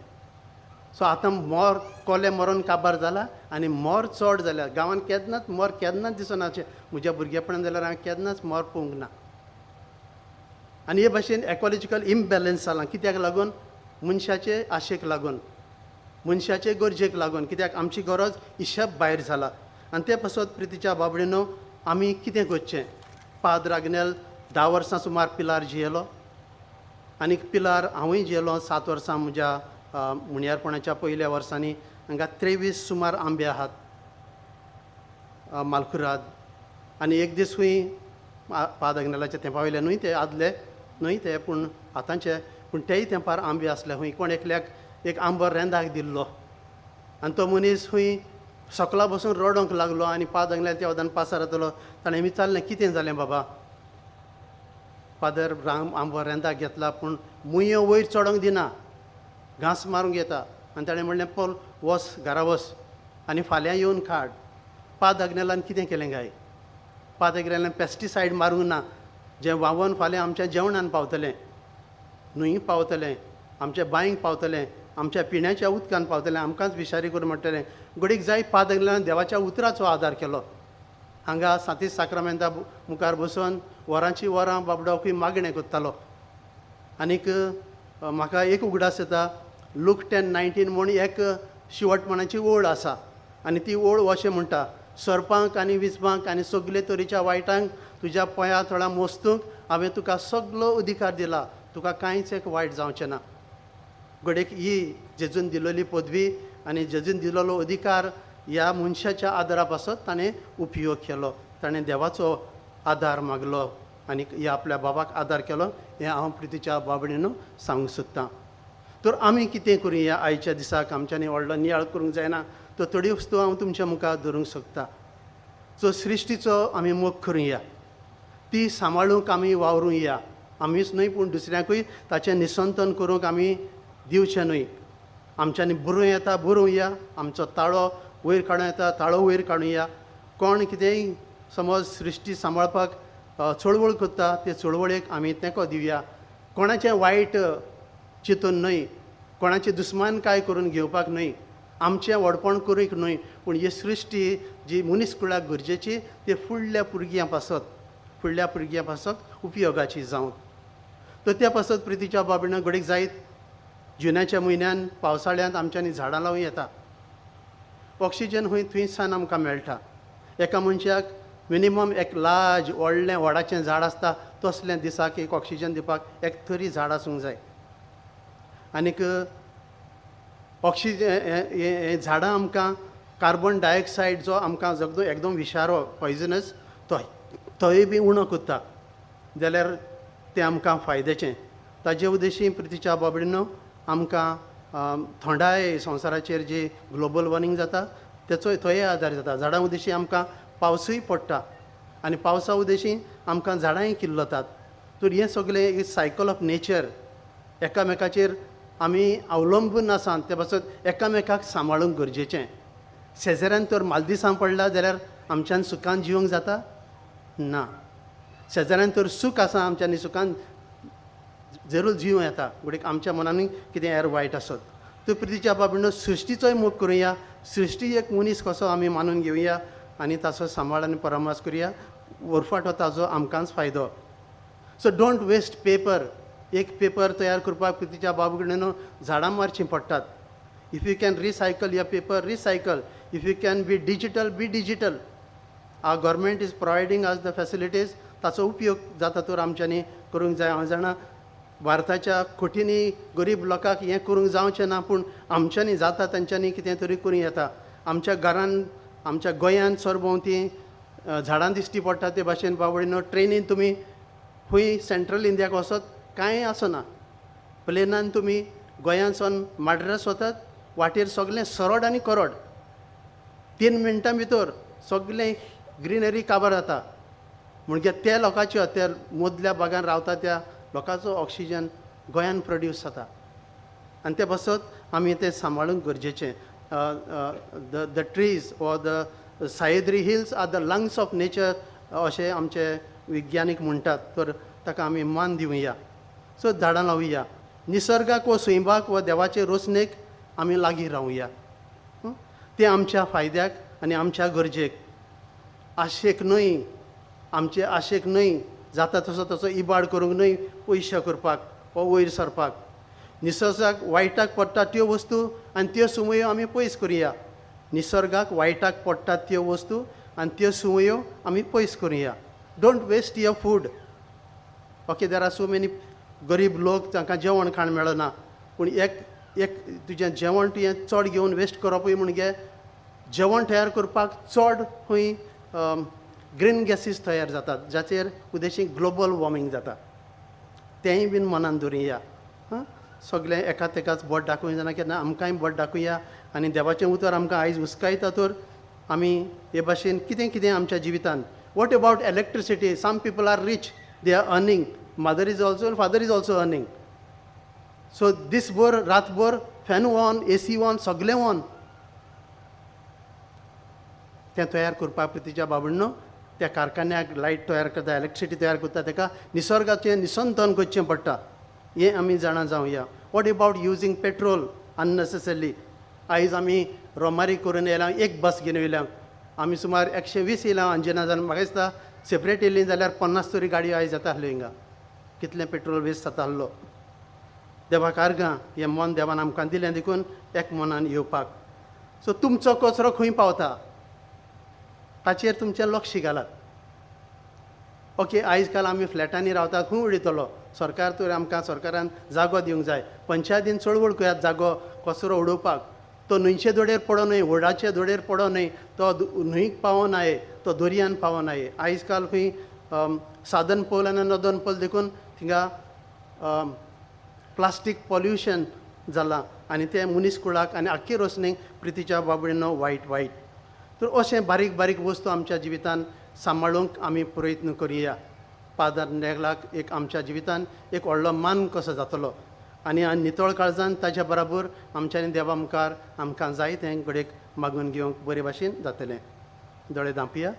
C: सो आतां मोर कोले मरोन काबार जाला आनी मोर चड जाल्या. गांवांत केन्नाच मोर केन्नाच दिसना अशें म्हज्या भुरगेपणान जाल्यार हांवें केन्नाच मोर पळोवंक ना. आनी हे भाशेन एकॉलॉजिकल इमबॅलन्स जालां. कित्याक लागून? मनशाचे आशेक लागून, मनशाचे गरजेक लागून. कित्याक आमची गरज हिशेब भायर जाला. आनी ते पासत प्रितीच्या बाबडीनो आमी कितें करचें? पाद्र आग्नेल 10 वर्सां सुमार पिलार जियेलो आनी पिलार हांवूय जियेलो 7 वर्सां म्हज्या मुणयारपणाच्या पयल्या वर्सांनी. हांगा 23 सुमार आंबे आहात मालकुराद. आनी एक दीस खंय पाद आग्नेलाच्या तेंपा वयले न्हय ते, आदले न्हय ते, पूण आतांचे, पूण तेय तेंपार आंबे आसले. खंय कोण एकल्याक एक आंबो रेंदाक दिल्लो आनी तो मनीस खंय सकला बसून रडोंक लागलो आनी पाद आग्नेल त्या वदान पासार जातलो. ताणें विचारलें, कितें जालें बाबा? फादर, आंबो रेंदाक घेतला पूण मुयो वयर चडोंक दिना, घांस मारूंक येता. आनी ताणें म्हणलें, पोल वस घरा वस आनी फाल्यां येवन काड. पाद आग्नेलान कितें केलें काय? पाद आग्नेलान पेस्टिसायड मारूंक ना, जें व्हांवन फाल्यां आमच्या जेवणान पावतलें, न्हंय पावतलें, आमच्या बांयक पावतलें, आमच्या पिण्याच्या उदकान पावतलें, आमकांच विशारी करून म्हणटलें. घडीक जाय पाद आग्नेलान देवाच्या उतराचो आदार केलो. हांगा सातीस साक्रामेंता मुखार बसून वरांची वरां बाबडो खंय मागणें करतालो. आनीक म्हाका एक उगडास येता, लूक 10:19 म्हूण एक शिवटपणाची ओळ आसा आनी ती ओळ अशें म्हणटा, सर्पांक आनी विस्पांक आनी सगळे तरेच्या वायटांक तुज्या पोंया थोडा मोस्तूंक हांवें तुका सगलो अधिकार दिला, तुका कांयच एक वायट जावचें ना. घडयेक ही जेजून दिलेली पदवी आनी जेजून दिलेलो अधिकार ह्या मनशाच्या आदारा पासत ताणें उपयोग केलो. ताणें देवाचो आदार मागलो आनी ह्या आपल्या बाबाक आदार केलो. हें हांव प्रितीच्या बाबडीन सांगूंक सोदतां. तर आमी कितें करुया आयच्या दिसाक? आमच्यांनी व्हडलो नियाळ करूंक जायना, तर थोडी वस्तू हांव तुमच्या मुखार धरूंक सोदता. सो सृश्टीचो आमी मोग करुया, ती सांबाळूंक आमी वावरुया. आमीच न्हय पूण दुसऱ्यांकूय ताचें निसंतन करूंक आमी दिवचें न्हय. आमच्यांनी बरोवं येता बरोवया, आमचो ताळो वयर काडूं येता ताळो वयर काडुया. कोण कितेंय समज सृश्टी सांबाळपाक चळवळ करता ते चळवळेक आमी तेंको दिवया. कोणाचें वायट चिंतून न्हय, कोणाची दुस्मानकाय करून घेवपाक न्हय, आमचें व्हडपण करूंक न्हय, पूण ही सृश्टी जी मनीस कुळाक गरजेची ते फुडल्या भुरग्यां पासत, फुडल्या भुरग्यां पासत उपयोगाची जावंक. तर त्या पासत प्रितीच्या बाबीन घडीक जायत जुन्याच्या म्हयन्यान पावसाळ्यांत आमच्यांनी झाडां लावूं येता. ऑक्सिजन खंय थंयसान आमकां मेळटा. एका मनशाक मिनिमम एक लार्ज व्हडलें वडाचें झाड आसता तसलें दिसाक एक ऑक्सिजन दिवपाक एक तरी झाड आसूंक जाय. आनीक ऑक्सिजन झाडां आमकां कार्बन डायऑक्सायड जो आमकां जगदो एकदम विशारो पॉयजनस तोय बी उणो करता जाल्यार तें आमकां फायद्याचें. ताजे उद्देशी प्रितीच्या बाबडीनो आमकां थंडाय संवसाराचेर जी ग्लोबल वॉर्मिंग जाता तेचोय थंय आदार जाता. झाडां उद्देशी आमकां पावसूय पडटा आनी पावसा उद्देशी आमकां झाडांय किल्लतात. तर हें सगळें एक सायकल ऑफ नेचर, एकामेकाचेर आमी अवलंबून आसा ते पासत एकामेकाक सांबाळूंक गरजेचें. शेजाऱ्यान तर मालदिसां पडला जाल्यार आमच्यान सुखान जिवंक जाता ना. शेजाऱ्यान तर सूख आसा आमच्यांनी सुखान जरूर जिवं येता, घडये आमच्या मनानूय कितें एर वायट आसत. तर प्रितीच्या बाबीनो सृश्टीचोय मोग करुया, सृश्टी एक मनीस कसो आमी मानून घेवया आनी ताचो सांबाळ आनी परामर्श करुया. उरफाटो ताजो आमकांच फायदो. So don't waste paper. एक पेपर तयार करपाक प्रितीच्या बाबू कडेन झाडां मारचीं पडटात. If you can recycle your paper, recycle. If you can be digital, be digital. Our government is providing us the facilities, ताचो उपयोग जाता तर आमच्यांनी करूंक जाय. हांव जाणा भारताच्या कोटींनी गरीब लोकांक हें करूंक जावचें ना, पूण आमच्यांनी जाता तांच्यांनी कितें तरी करूं येता. आमच्या घरान आमच्या गोंयांत सरभोंवती झाडां दिश्टी पडटा ते भाशेन बाबडीनो ट्रेनीन तुमी खंय सेंट्रल इंडियाक वचत कांय आसना, प्लेनान तुमी गोंयांतसून माड्रास वतात, वाटेर सगळें सरड आनी करड, 3 मिनटां भितर सगळें ग्रिनरी काबार जाता. म्हणजे त्या लोकांच्यो त्या मदल्या भागान रावता त्या लोकांचो ऑक्सिजन गोंयान प्रोड्यूस जाता आनी ते पासत आमी तें सांबाळूंक गरजेचें. The trees or the Sahyadri hills are the lungs of nature अशें आमचे विज्ञानीक म्हणटात, तर ताका आमी मान दिवया. सो झाडां लावया, निसर्गाक व सैमाक वा देवाचे रोसणेक आमी लागीं रावया, तें आमच्या फायद्याक आनी आमच्या गरजेक. आशेक न्हय, आमचे आशेक न्हय जाता तसो तसो इबाड करूंक न्हय पयशे करपाक वा वयर सरपाक. निसर्गाक वायटाक पडटा त्यो वस्तू आनी त्यो सुमयो आमी पयस करुया. निसर्गाक वायटाक पडटा त्यो वस्तू आनी त्यो सुमयो आमी पयस करुया. Don't waste your food. Okay, there are so many गरीब लोक तांकां जेवण खाण मेळना, पूण एक एक तुजें जेवण तुवें चड घेवन वेस्ट करपूय म्हणजे जेवण तयार करपाक चड खंय ग्रीन गॅसीस तयार जातात जाचेर उद्देशी ग्लोबल वॉर्मिंग जाता. तेंय बीन मनान दवरुया. हां, सगळें एकाच एकाच बोट दाखोवंक जायना, केन्ना आमकांय बोट दाखोवया आनी देवाचें उतर आमकां आयज हुस्कायता तर आमी हे भाशेन कितें कितें आमच्या जिवितान. What about electricity? Some people are rich, they are earning, mother is also father is also earning. So दीसभर रातभर fan on, A C on, सगळें ऑन. तें तयार करपाक प्रितीच्या बाबडनो त्या कारखान्याक लायट तयार करता, इलेक्ट्रिसिटी तयार करता, ताका निसर्गाचें निसंतन करचें पडटा. हें आमी जाणा जावया. What about using petrol unnecessarily? आयज आमी रोमारी करून येयल्या, एक बस घेवन येयल्या, आमी सुमार 120 येयल्या अंजना जावन म्हाका दिसता सेपरेट येयली जाल्यार 50 तरी गाडयो आयज जाता आसल्यो. हिंगा कितलें पेट्रोल वेस्ट जाता आसलो. देवाक आर्गां, हें मन देवान आमकां दिलें देखून एक मनान येवपाक. सो तुमचो कचरो खंय पावता ताचेर तुमचें लक्ष घालात. ओके, आयज काल आमी फ्लॅटांनी रावतात, खंय उडयतलो? सरकार तर आमकां सरकारान जागो दिवंक जाय. पंचायतीन चळवळ करात जागो कचरो उडोवपाक. तो न्हंयचे दोडेर पडो न्हय, व्हडाचे दोडेर पडो न्हय, तो न्हंयक पावोन आये, तो दर्यान पावोन आये. आयज काल खंय साधन पोल आनी नदन पोल देखून थिंगा प्लास्टीक पॉल्युशन जालां आनी तें मनीस कुळाक आनी आख्खी रोसणेक प्रितीच्या बाबडीनो वायट वायट. तर अशें बारीक बारीक वस्तू आमच्या जिवितान सांबाळूंक आमी प्रयत्न करुया. पादर नेगलाक एक आमच्या जिवितान एक व्हडलो मान कसो जातलो आनी नितळ काळजान ताच्या बराबर आमच्यांनी देवा मुखार आमकां जाय तें घडयेक मागून घेवंक बरे भाशेन जातलें. दोळे धांपया.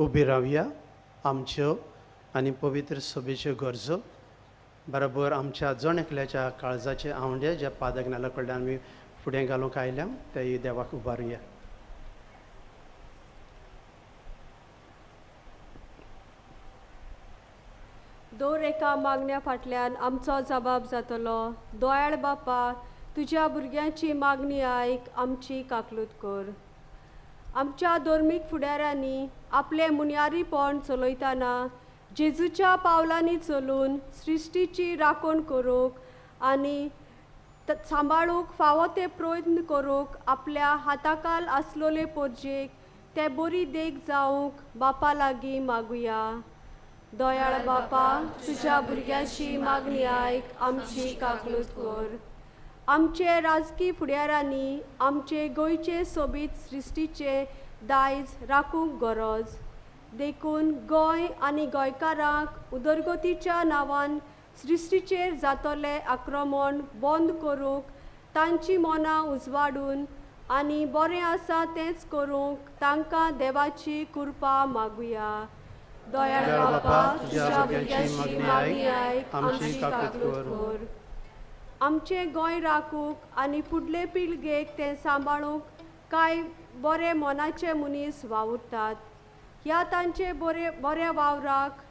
C: उबी रावया आमच्यो आनी पवित्र सभेच्यो गरजो बरोबर आमच्या जण एकल्याच्या काळजाचे आंवडे ज्या पादगनाला कडल्यान आमी फुडें घालूंक आयल्या ते देवाक उबारुया.
D: दर एका मागण्या फाटल्यान आमचो जबाब जातलो. दोयाळ बापा, तुज्या भुरग्यांची मागणी आयक, आमची काकलूत कर. आमच्या धर्मीक फुडाऱ्यांनी आपलें मुनयारीपण चलयतना जेजूच्या पावलांनी चलून सृश्टीची राखण करूंक आनी सांबाळूंक फावो ते प्रयत्न करूंक आपल्या हाताकाल आसलोले पोरजेक ते बरी देख जावंक बापा लागीं मागुया. दयाळ बापा, तुज्या भुरग्यांची मागणी आयक, आमची काकलूत कर. आमचे राजकी फुडाऱ्यांनी आमचे गोंयचे सोबीत सृश्टीचे दायज राखूंक गरज देखून गोंय आनी गोंयकारांक उदरगतीच्या नांवान सृश्टीचेर जातलें आक्रमण बंद करूंक तांची मनां उजवाडून आनी बरें आसा तेंच करूंक तांकां देवाची कृपा मागुया. दयाळ बापा, तुज्या भुरग्यांची मागणी आयक, आमची काकूत कर. आमचें गोंय राखूंक आनी फुडले पिळगेक तें सांबाळूंक कांय बरे मनाचे मनीस वावुरतात. ह्या तांचे बरे बऱ्या वावराक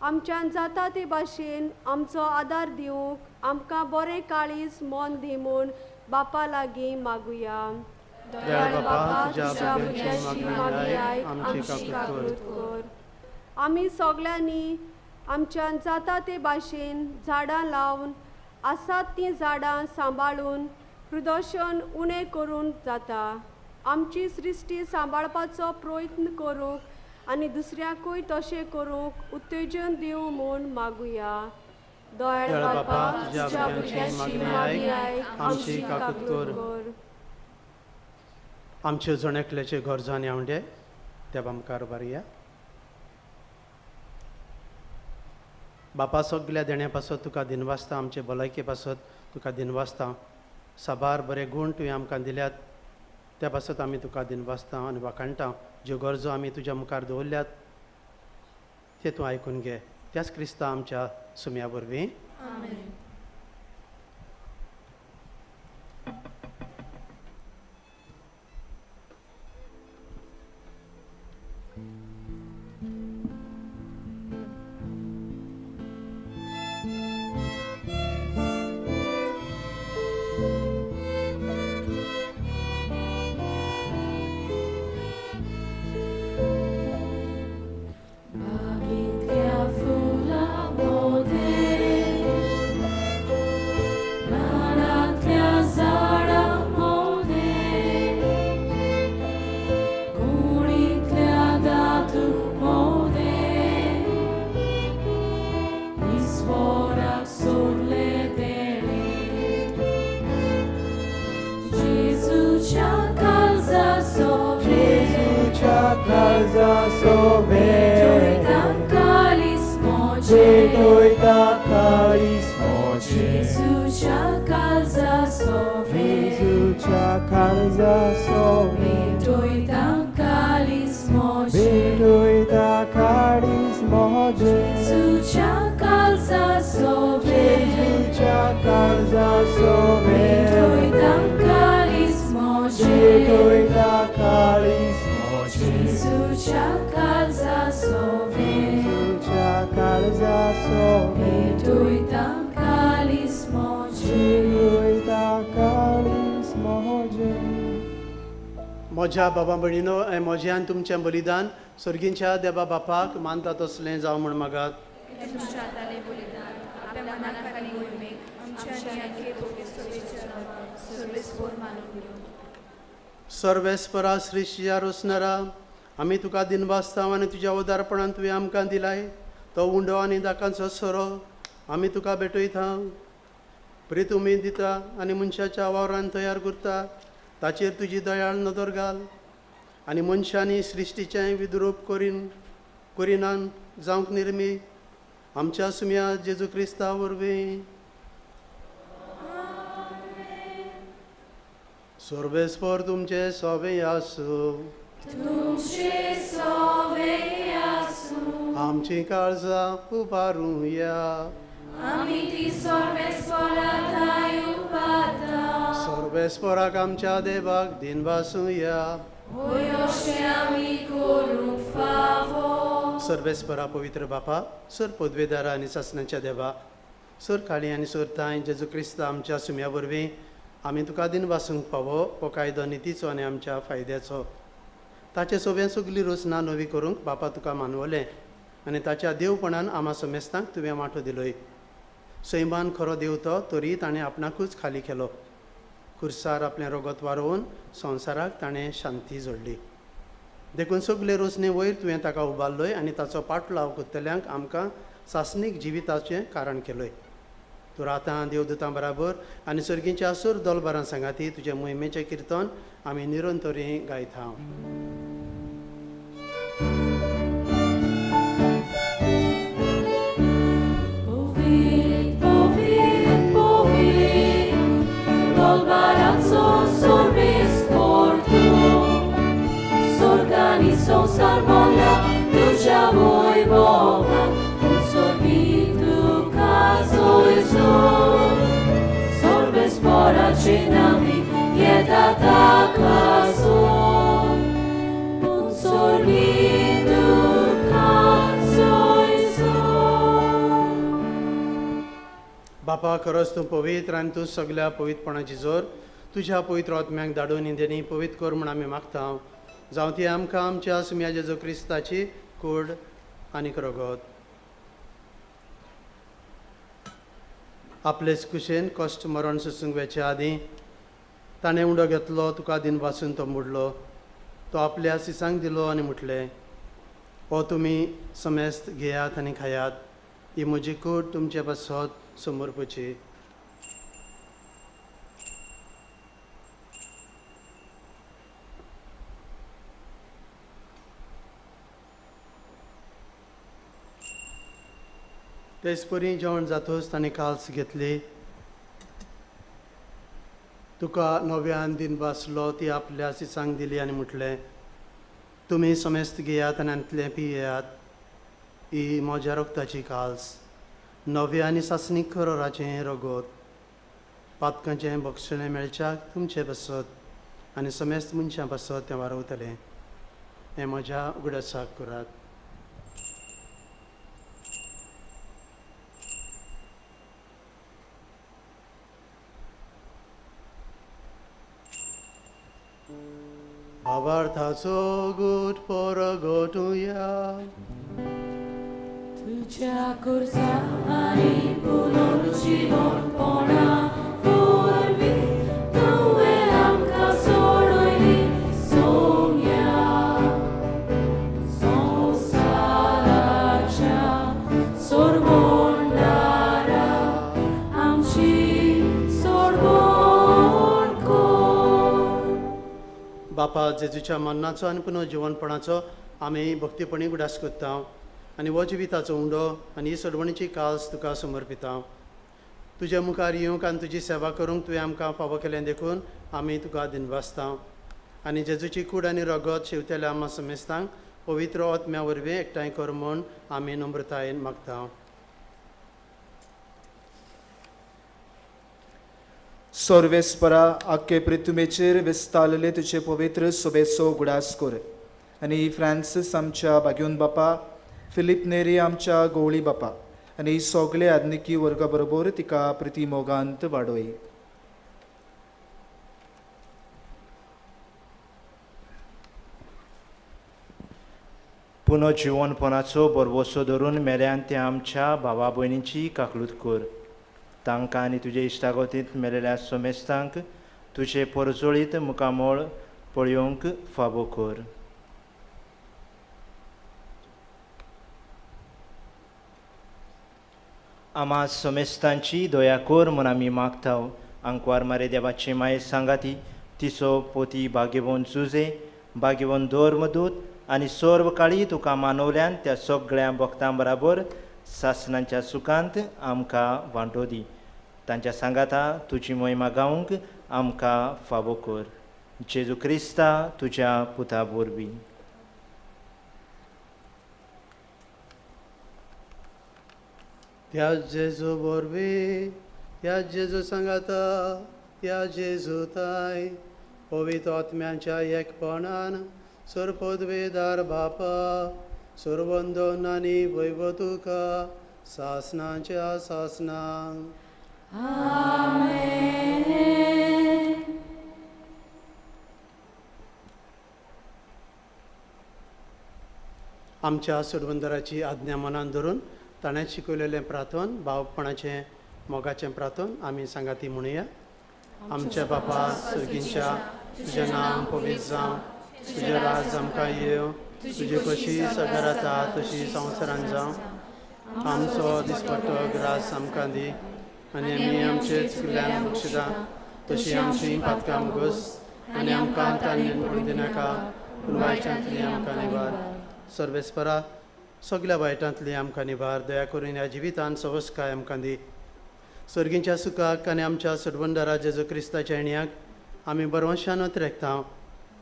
D: आमच्यान जाता ते भाशेन आमचो आदार दिवंक आमकां बरें काळीज मन दी म्हूण बापा लागीं मागुया. दयाळ बापा, तुज्या भुरग्यांची मागणी आयक, आमची काकूत कर. आमी सगळ्यांनी आमच्यान जाता ते भाशेन झाडां लावन आसात तीं झाडां सांबाळून प्रदूशण उणें करूंक जाता. आमची सृश्टी सांबाळपाचो प्रयत्न करूंक आनी दुसऱ्यांकूय तशें करूंक उत्तेजन दिवं म्हूण मागुया. दयाळ बापा, तुज्या भुरग्यांची मागणी आयक, आमची काकूत कर.
C: आमच्यो जण एकल्याच्यो गरजो आनी आंवडे देवा मुखार उबारुया. बापा, सगल्या देण्या पासत तुका दिनवासता, आमचे भलायके पासत तुका दिनवासता. साबार बरे गूण तुवें आमकां दिल्यात त्या पासत आमी तुका दिनवासता आनी वाखाणटा. ज्यो गरजो आमी तुज्या मुखार दवरल्यात ते तूं आयकून घे. त्याच क्रिस्ता आमच्या सुम्या वरवीं. म्हज्या बाबा भयणीनो, म्हजें आनी तुमचें बलिदान सर्गींच्या देवा बापाक मानता तसलें जावं म्हूण मागात. सर्वेस्परा श्रीशिया रोसनारा, आमी तुका दिनवासता आनी तुज्या उदारपणान तुवें आमकां दिलाय तो उंडो आनी दाकांचो सोरो आमी तुका भेटयता. प्रीत उमेद दिता आनी मनशाच्या वावरान तयार करता ताचेर तुजी दयाळ नदर घाल आनी मनशांनी सृश्टीचें विद्रूप करिनान जावंक निर्मी आमच्या सुम्या जेजू क्रिस्ता वरवीं. सर्वेस्पर तुमचे सोबे आसूं.
D: तुमचे सोबे
C: आमची काळजां उबारुया.
G: आमी ती सर्वेस्परा थांय उबारता.
C: सर्वेस्पराक आमच्या देवाक दिनवासुया.
G: होय अशें आमी करूंक फावो.
C: सर्वेस्परा पवित्र बापा, सर पदवेदारा आनी सासणाच्या देवा, सर काळी आनी सर तांय जेजू क्रिस्त आमच्या सुम्या वरवीं आमी तुका दिनवासूंक पावो हो कायदो नितीचो आनी आमच्या फायद्याचो. ताचे सोबें सगली रचना नवी करूंक बापा तुका मानवलें आनी ताच्या देवपणान आमा समेस्तांक तुवें वांटो दिलोय. सैमान खरो देव तो तरी ताणें आपणाकूच खाली केलो. खुर्सार आपलें रगत वारोवन संवसाराक ताणें शांती जोडली. देखून सगले रोसणे वयर तुवें ताका उबारलोय आनी ताचो पाटलाव करतल्यांक आमकां सासणीक जिविताचें कारण केलोय. तूं रातां देवदूतां बराबर आनी सर्गीच्या सूर दोलबारां सांगाती तुजें मोहिमेचें किर्तन आमी निरंतरी गायता. बापा, खरोच तूं पवित्र आनी तूं सगल्या पवित्रपणाची जोर. तुज्या पवित्र आत्म्याक धाडून इंदेनी पवित्र कर म्हूण आमी मागता. जावं ती आमकां आमच्या सुम्या जेजू क्रिस्ताची कूड आनी रगत. आपलेच कुशेन कश्ट मरण सोसूंक वेचे आदीं ताणें उंडो घेतलो, तुका दिनवासून तो मोडलो, तो आपल्या सिसांक दिलो आनी म्हटलें, हो तुमी समेस्त घेयात आनी खायात, ही म्हजी कूड तुमचे पासत समर्पची. तेच परी जेवण जातच ताणें काल्स घेतली, तुका नव्यान दिनवासलो, ती आपल्या सिसांक दिली आनी म्हटलें, तुमी समेस्त घेयात आनी आंतलें पियेयात, ही म्हज्या रगताची काल्स, नव्या आनी सासणीक खरोराचें रगत, पातकांचें बक्षणें मेळच्याक तुमचे पासत आनी समेस्त मनशां पासत तें वारवतलें. हें म्हज्या उगडासाक करात. भावार्थाचो गूट परगटुया.
G: तुज्या खुर्सा आनी पुनर्जिवनपणा वरवीं तुवें आमकां सोडयली सोम्या. संवसाराच्या सोडवणदारा आमची सोडवण कर.
C: बापा, जेजूच्या मरणाचो आनी पुनर्जिवनपणाचो आमी भक्तीपणी उगडास करता आनी हो जिविताचो उंडो आनी ही सोडवणीची काल्स तुका समर्पिता. तुज्या मुखार येवंक आनी तुजी सेवा करूंक तुवें आमकां फावो केलें देखून आमी तुका दिनवासता. आनी जेजूची कूड आनी रगत शेवतेल्या आमा समेस्तांक पवित्र आत्म्या वरवीं एकठांय कर म्हूण आमी नम्रतायेन मागता.
H: सर्वेस्परा, आख्खे पृथ्वीचेर विस्तारलेले तुजे पवित्र सोबेचो उगडास कर आनी फ्रांसीस आमच्या भाग्योन बापा, फिलीप नेरी आमच्या गोवळी बापा आनी सगळे आधुनिकी वर्गा बरोबर तिका प्रिती मोगांत वाडोय.
I: पुनर्जिवनपणाचो बरवसो धरून मेल्यान ते आमच्या भावा भयणींची काकलूत कर. तांकां आनी तुजे इश्टागतींत मेलेल्या समेस्तांक तुजे परजळीत मुखामळ पळोवंक फावो कर. आमा समेस्तांची दया कर म्हूण आमी मागता. आंकवार मारे देवाचे माये सांगाती तिचो पोती भाग्यवंत जुजे, भाग्यवंत धर्मदूत आनी सर्व काळी तुका मानवल्यान त्या सगळ्या भक्तां बराबर सासणाच्या सुखांत आमकां वांटो दी. तांच्या सांगाता तुजी मोहिमा गावंक आमकां फावो कर. जेजू क्रिस्ता तुज्या पुता वरवीं.
C: त्या जेजू वरवीं, त्या जेजू सांगाता, त्या जेजू ताय पवित्र आत्म्यांच्या एकपणान सरपदवेदार बापा सरवंदन आनी वैभव तुका सासनाच्या सासनां.
G: आमेन.
C: आमच्या सोडवंदराची आज्ञा मनान धरून ताणें शिकयलेलें प्रार्थन, भावपणाचें मोगाचें प्रार्थन आमी सांगाती म्हणुया. आमच्या बापा सर्गींच्या, तुजें नांव पवित्र जावं, तुजें राज आमकां येवं, तुजी कशी सगळ्या जाता तशी संवसारान जावं. आमचो दिसपट्टो ग्रास आमकां दी आनी आमी आमचे चुकल्यान बक्षिता तशी आमची पातकां मुगोस आनी आमकां तान्नेन पडून दिनाका, पूण वायटांतली आमकां निवार. सर्वेस्परा सगल्या वायटांतली आमकां निवार, दया करून ह्या जिवितान सवस्काय आमकां दी. सर्गींच्या सुखाक आनी आमच्या सडवंदारा जेजू क्रिस्ताच्या येण्याक आमी बरवंशानूच रेखता,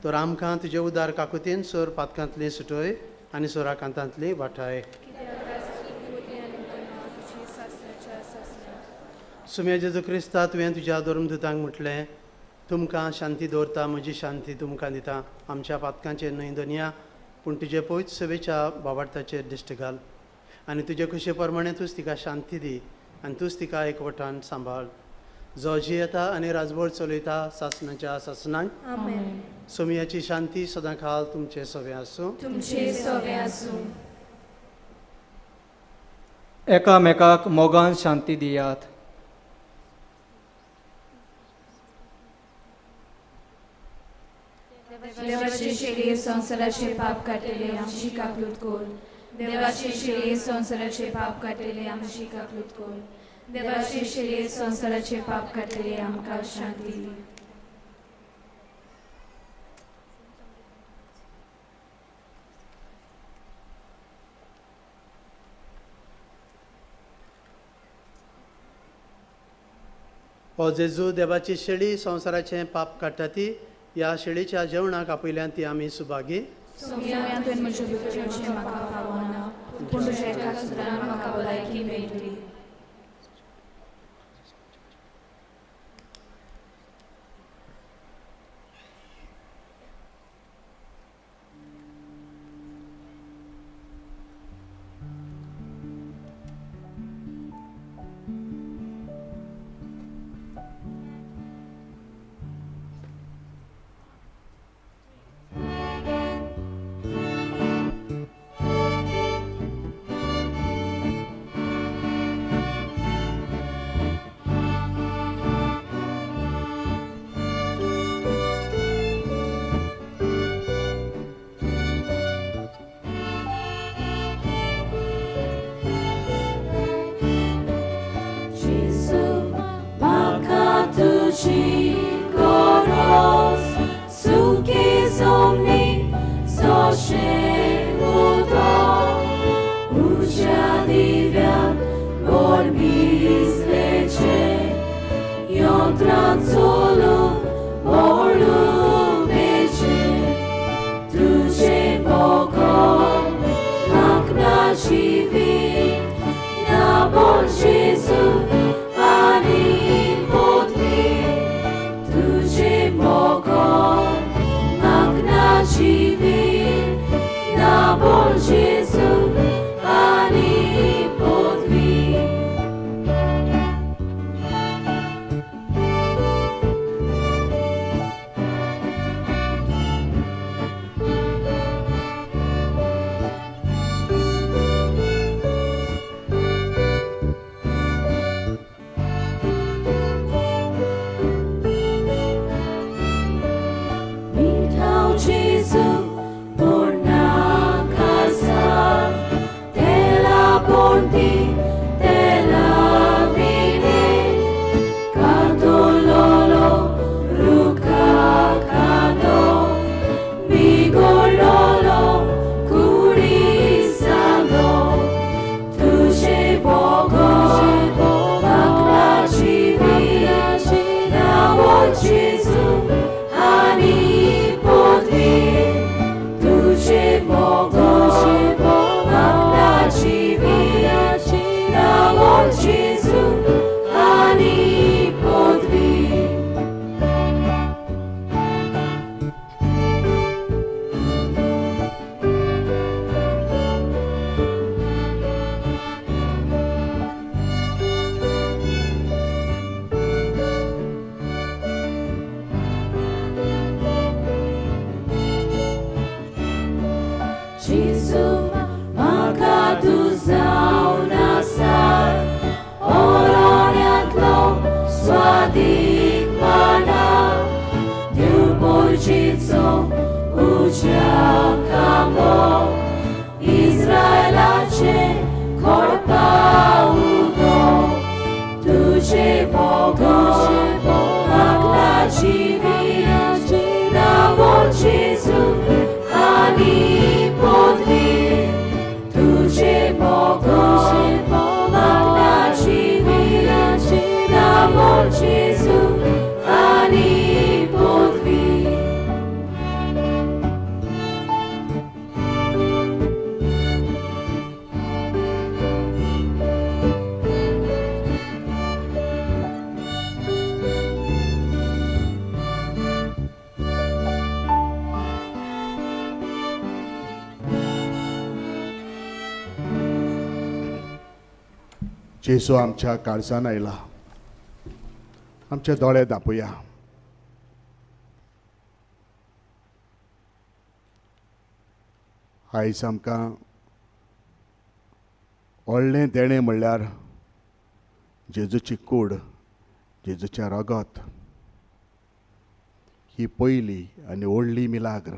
C: तर आमकां तुजे उदार काकुतीन सोर पातकांतली सुटय आनी सोराकांतांतली वाठाय. सुम्या जेजू क्रिस्ता, तुवें तुज्या धर्मदुतांक म्हटलें, तुमकां शांती दवरता, म्हजी शांती तुमकां दिता. आमच्या पातकांचेर न्हय दनया, पूण तुजे पयच सभेच्या बाबार्थाचेर दिश्ट घाल आनी तुजे खुशे प्रमाणे तूंच तिका शांती दी आनी तूंच तिका एकवटान सांबाळ, जो जियेता आनी राजभर चलयता सासनाच्या सासनाक.
G: आमेन.
C: सोमियाची शांती सदां खाल तुमचे सवे आसूं.
G: तुमचे सवे आसूं.
F: एकामेकाक मोगान शांती दियात.
G: देवाचे शेळये संवसाराचे पाप काडटले आमची काकलूत कर. देवाचे शेळये संवसाराचे पाप काडटले आमची काकलूत कर. देवाचे शेळये संवसाराचे पाप काडटले आमकां शांती दी.
C: हो जेजू देवाची शेळी संवसाराचें पाप काडटा ती, ह्या शेळीच्या जेवणाक आपयल्यान ती आमी सुभागी.
G: सोम्या, तुवें म्हज्या भितर येवचें म्हाका फावना, पूण तुज्या एका सुत्रान म्हाका भलायकी मेळटली. मोलादीक माना देव उज्या खांबो इस्रायलाचे खोडपा उदो तुझे मोगो मागला जिवीत नांव जेजू आनी पदवी तुझे मोगो मागला जिवीत नांव जेजू आनी पदवी.
J: जेजू आमच्या काळजान आयला, आमचे दोळे दापुया. आयज आमकां व्हडलें देणें म्हणल्यार जेजूची कूड, जेजूचें रगत ही पयली आनी व्हडली मिलाग्र.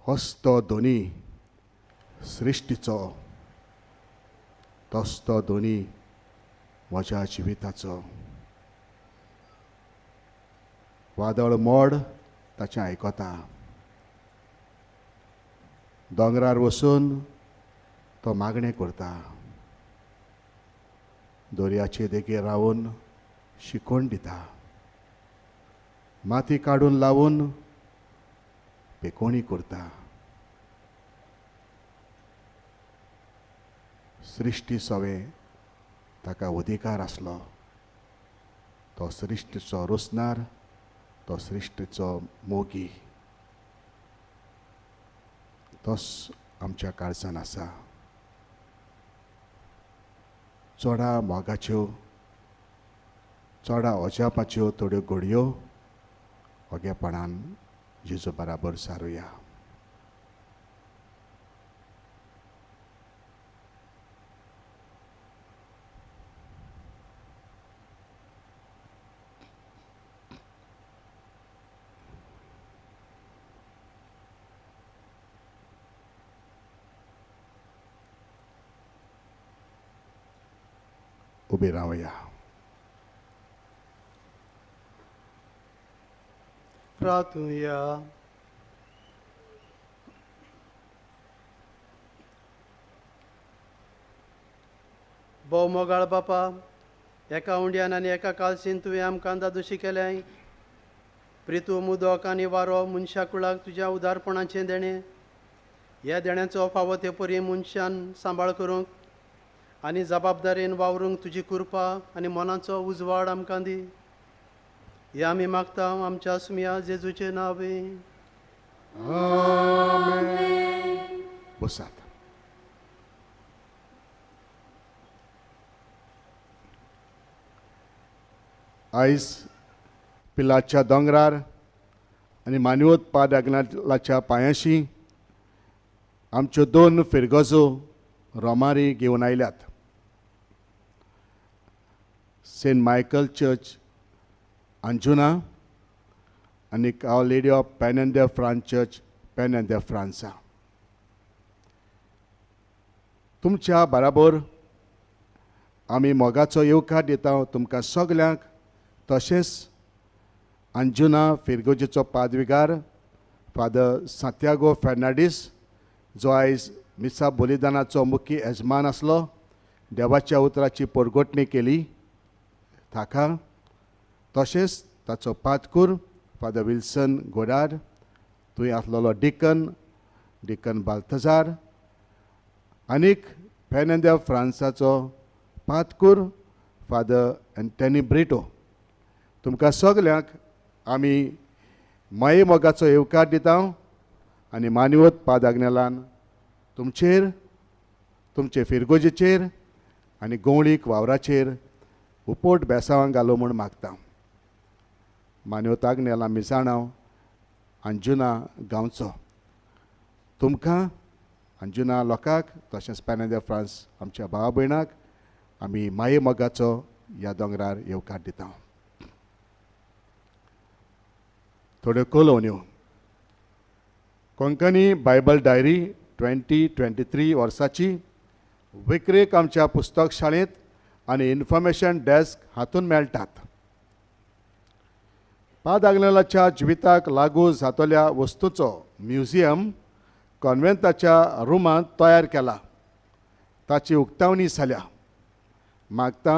J: होच तो दोनी सृश्टीचो, तोच तो दोनी म्हज्या जिविताचो. वादळ मोड ताचें आयकता, दोंगरार वचून तो मागणें करता, दर्याचे देगेर रावन शिकोवन दिता, माती काडून लावन पेकोणी करता. सृश्टी सवें ताका अधिकार आसलो, तो सृश्टीचो रोसनार, तो सृश्टीचो मोगी, तोच आमच्या काळजान आसा. चोडा मोगाच्यो, चोडा अजापाच्यो थोड्यो घडयो ओगेपणान जेजू बराबर सारुया. उबे रावया.
C: प्रार्थुया. भोव मोगाळ बापा, एका उंड्यान आनी एका कालसीन तुवें आमकां दादोशी केल्याय. प्रितू मुदक आनी वारो मनशा कुळाक तुज्या उदारपणाचें देणें. ह्या देण्याचो फावो ते परी मनशान सांबाळ करूंक आनी जबाबदारेन वावरूंक तुजी कृपा आनी मनाचो उजवाड आमकां दी. हे आमी मागता आमच्या सुमया जेजूचे नांवे.
J: आमेन. बसात. आयज पिलाच्या दोंगरार आनी मानवत पाद आग्नालाच्या पांयाशी आमच्यो दोन फिरगजो रोमारी घेवन आयल्यात. सेंट मायकल चर्च अंजुना आनी Our Lady of Penha de France church Penha de Franca. तुमच्या बराबर आमी मोगाचो येवकार दिता तुमकां सगल्यांक, तशेंच अंजुना फिरगोजेचो पादविगार फादर सांतियागो फेर्नांडीस जो आयज मिसा बलिदानाचो मुख्य येजमान आसलो, देवाच्या उतराची परगटणी केली ताका, तशेंच ताचो पादकूर फादर विल्सन गोडार, थंय आसलेलो डिकन डिकन बाल्तजार आनीक फेर्नांद फ्रांसाचो पादकूर फादर एंटनी ब्रिटो. तुमकां सगल्यांक आमी माये मोगाचो येवकार दिता आनी मानवत पादाग्नेलान तुमचेर, तुमचे फिरगोजेचेर आनी गोंवळीक वावराचेर उपोट बेसांवांक घालो म्हूण मागता. मानवत आग्नेला आमी जाणाव अंजुना गांवचो, तुमकां अंजुना लोकांक तशेंच पेना दे फ्रांस आमच्या भावा भयणाक आमी माये मोगाचो ह्या दोंगरार येवकार दिता. थोड्यो कळोवण्यो. कोंकणी बायबल डायरी 2023 वर्साची विक्रेक आमच्या पुस्तक शाळेंत आनी इन्फॉर्मेशन डेस्क हातून मेळटात. पादागलेलाच्या जिविताक लागू जातल्या वस्तूचो म्युझियम कॉन्वेंताच्या रुमांत तयार केला. ताची उक्तावणी जाल्या. मागता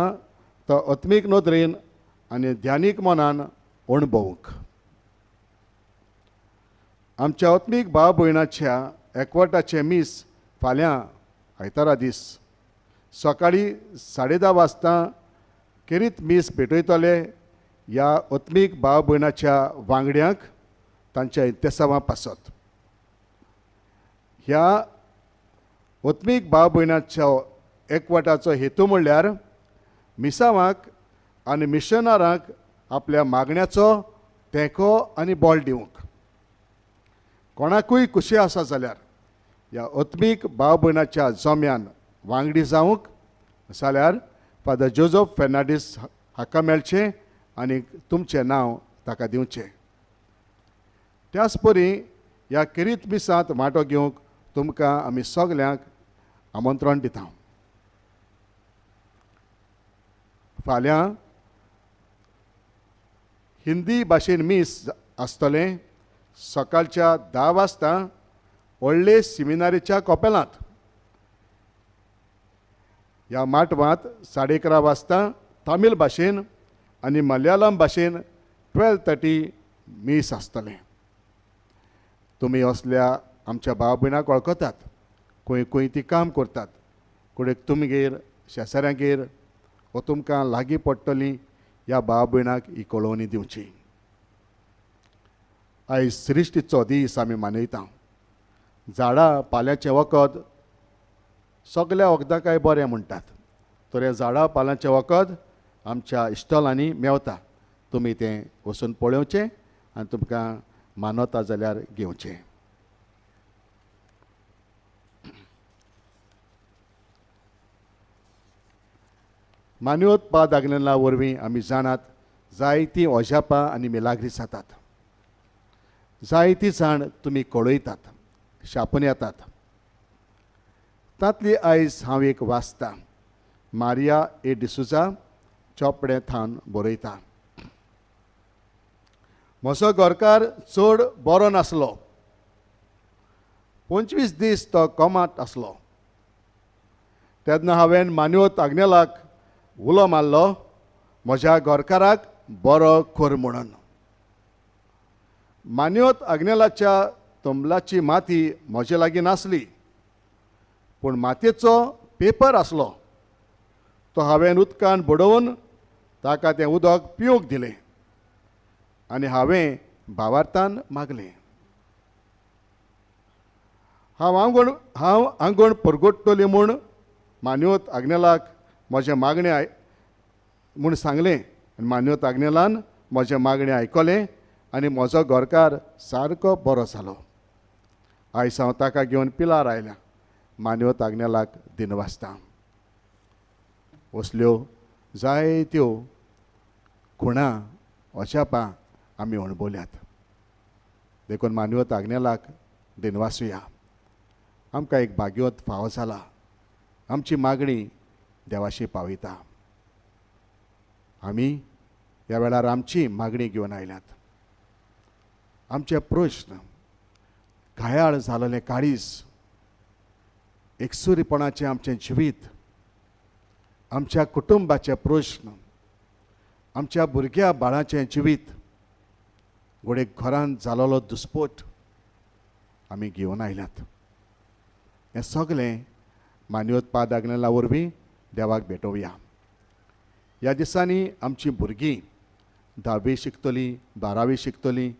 J: तो आत्मीक नदरेन आनी ध्यानीक मनान अणभवूंक. आमच्या आत्मीक भाव भयणाच्या एकवटाचें मीस फाल्यां आयतारा दीस सकाळीं 10:30 वाजता केरीत मीस भेटयतले. ह्या आत्मीक भाव भयणाच्या वांगड्यांक तांच्या इत्तेसांवा पासत ह्या आत्मीक भाव भयणाच्या एकवटाचो हेतू म्हणल्यार मिसावांक आनी मिशनारांक आपल्या मागण्याचो तेंको आनी बळ दिवंक. कोणाकूय खुशी आसा जाल्यार ह्या आत्मीक भाव भयणाच्या जम्यान वांगडी जावंक जाल्यार फादर जोजफ फेर्नांडीस हाका मेळचें आनी तुमचें नांव ताका दिवचें. त्याच परी ह्या केरीत मिसांत वांटो घेवंक तुमकां आमी सगल्यांक आमंत्रण दिता. फाल्यां हिंदी भाशेन मीस आसतलें सकाळच्या 10 वाजता व्हडले सिमिनारीच्या कॉपेलांत. ह्या माटवांत 11:30 वाजता तामील भाशेन आनी मलयाळम भाशेन 12:30 मीस आसतलें. तुमी असल्या आमच्या भाव भयणाक वळखतात. खंय खंय ती काम करतात. कोणेक तुमगेर शेजाऱ्यांगेर वो तुमकां लागीं पडटली ह्या भाव भयणाक ही कळोवणी दिवची. आयज सृश्टीचो दीस आमी मनयता. झाडां पाल्याचें वखद सगल्या वखदां काय बरें म्हणटात, तर हें झाडां पाल्याचें वखद आमच्या इश्टॉलांनी मेवता. तुमी तें वचून पळोवचें आनी तुमकां मानवता जाल्यार घेवचें. मान्योत पाद आग्नेला वरवीं आमी जाणात जायतीं ओजापां आनी मिलाग्री जातात. जायतीं जाण तुमी कळयतात, शापून येतात. तांतली आयज हांव एक वाचता. मारिया ए डिसुजा चोपडें थावन बरयता. म्हजो घरकार चड बरो नासलो. 25 दीस तो कोमांत आसलो. तेन्ना हांवें मान्योत आग्नेलाक उलो मारलो, म्हज्या घरकाराक बरो कर म्हणून. मान्योत आग्नेलाच्या तंबलाची माती म्हजे लागीं नासली, पूण मातयेचो पेपर आसलो. तो हांवें उदकान बडोवन ताका तें उदक पिवंक दिलें आनी हांवें भावार्थान मागलें. हांव आंगण परगटतली म्हूण मान्योत आग्नेलाक म्हजें मागणें म्हूण सांगलें आनी मान्योत आग्नेलान म्हजें मागणें आयकलें आनी म्हजो घरकार सारको बरो जालो. आयज हांव ताका घेवन पिलार आयल्या. मान्योत आग्नेलाक दिनवासता. असल्यो जायत्यो खुणां अजापां आमी अणभवल्यात. देखून मान्योत आग्नेलाक दिनवासुया. आमकां एक भाग्योत फावो जाला. आमची मागणी देवाशी पावयता. आमी ह्या वेळार आमची मागणी घेवन आयल्यात. आमचे प्रश्न, घायाळ जालेलें काळीज, एकसुरीपणाचें आमचें जिवीत, आमच्या कुटुंबाचे प्रश्न, आमच्या भुरग्या बाळाचें जिवीत, घडये घरांत जालोलो दुस्पोट आमी घेवन आयल्यात. हें सगळें मान्योत पाद आग्नेला वरवीं देवाक भेटोवया. ह्या दिसांनी आमचीं भुरगीं 10वी शिकतलीं, 12वी शिकतलीं,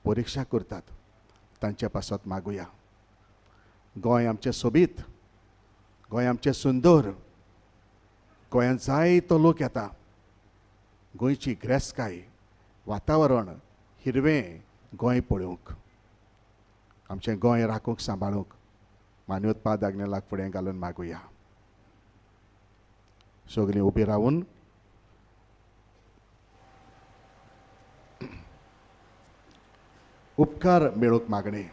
J: परिक्षा करतात. तांचे पासत मागुया. गोंय आमचें सोबीत, गोंय आमचें सुंदर, गोंयांत जायतो लोक येता. गोंयची ग्रेसकाय, वातावरण हिरवें गोंय पळोवंक, आमचें गोंय राखूंक सांबाळूंक मान्योत पाद आग्नेलाक फुडें घालून मागुया. सगळीं उबी रावन उपकार मेळूंक मागणें.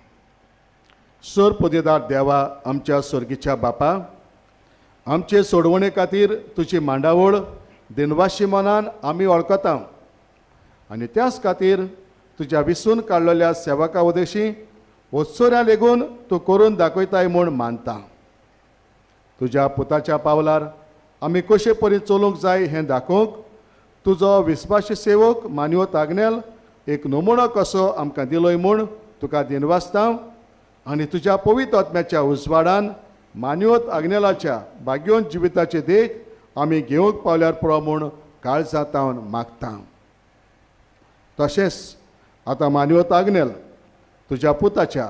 J: सर पदेदार देवा, आमच्या स्वर्गीच्या बापा, आमचे सोडवणे खातीर तुजी मांडावळ दिनवाशी मनान आमी वळखता आनी त्याच खातीर तुज्या विसून काडलेल्या सेवका उदेशी वत्सोऱ्या लेगून तूं करून दाखयताय म्हूण मानता. तुज्या पुताच्या पावलार आमी कशे परी चलूंक जाय हें दाखोवंक तुजो विस्वासी सेवक मानवत आग्नेल एक नमुनो कसो आमकां दिलोय म्हूण तुका दिनवासता आनी तुज्या पवित्र आत्म्याच्या उजवाडान मानवत आग्नेलाच्या भाग्योन जिविताची देख आमी घेवंक पावल्यार पुरो म्हूण काळजांत मागता. तशेंच आतां मानवत आग्नेल तुज्या पुताच्या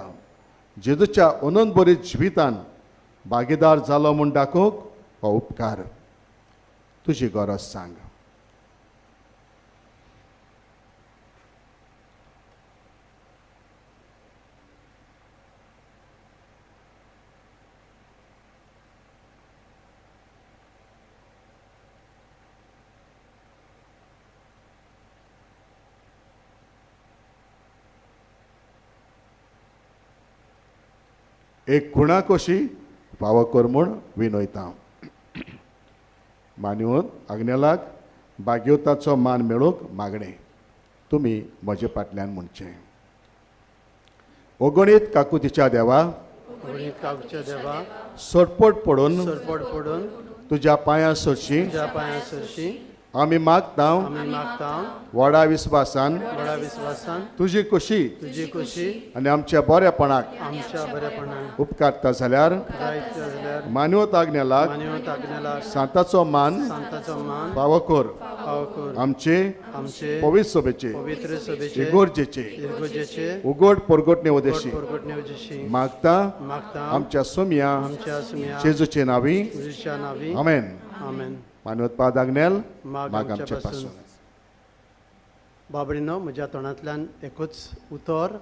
J: जेजूच्या अनंत बरी जिवितान भागीदार जालो म्हूण दाखोवंक हो उपकार तुजी गरज सांग. एक खुणा कशी फावो कर म्हूण विनयता. मानवत आग्नेलाक भाग्योताचो मान मेळूंक मागणें. तुमी म्हजे फाटल्यान म्हणचें. अगणीत काकुतीच्या देवा, सरपट पडून तुज्या पांयां सरशी आमी मागता व्हडा विस्वासान तुजी खुशी आनी आमच्या बरेपणाक उपकारता जाल्यार मानवत आग्नेलाक सांताचो मान फावो कर. आमचे पवित्र सभेचे इगोर्जेचे उगड परगटणे उदेशी मागता आमच्या सोम्या जेजूचे नावी. आमेन. मानवत आग्नेल माग आमचे पासून.
C: बाबडीनो, म्हज्या तोंडांतल्यान एकूच उतर.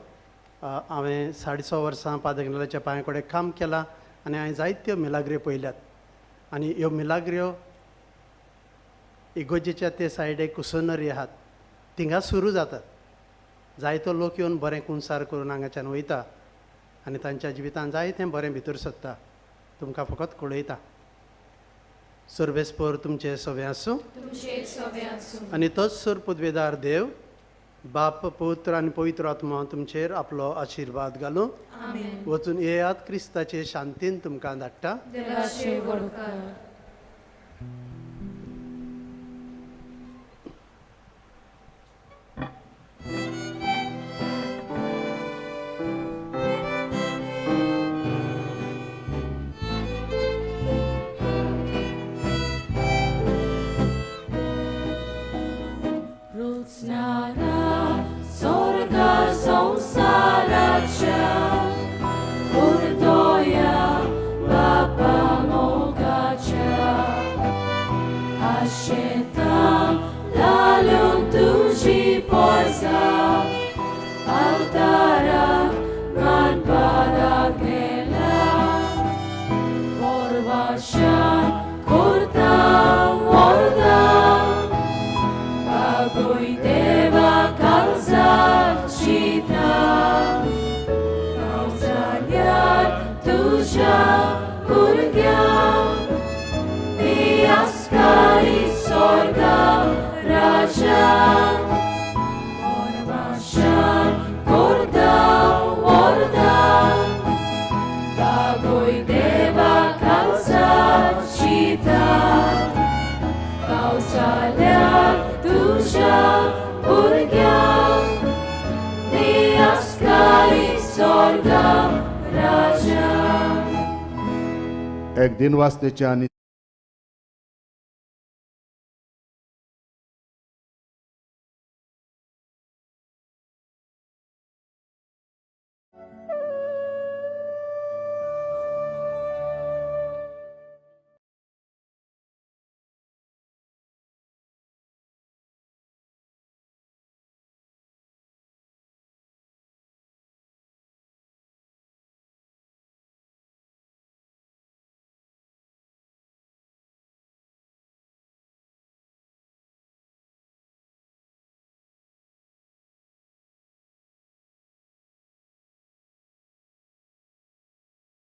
C: हांवें 6.5 वर्सां पादग्नेलाच्या पांया कडेन काम केलां आनी हांवें जायत्यो मिलाग्र्यो पळयल्यात आनी ह्यो मिलाग्र्यो इगोर्जेच्या ते सायडीक कुसनरी आहात थिंगा सुरू जातात. जायतो लोक येवन बरें कुंसार करून हांगाच्यान वयता आनी तांच्या जिवितान जायतें बरें भितर सरता. तुमकां फकत कळयता. सर्वेस्पर तुमचे सवे आसूं आनी तोच सर पदवेदार देव बाप पुत्र आनी पवित्र आत्मा तुमचेर आपलो आशिर्वाद घालूं. वचून येयात, क्रिस्ताचे शांतीन तुमकां धाडटा.
J: एक दिन वाचतेच्या आनी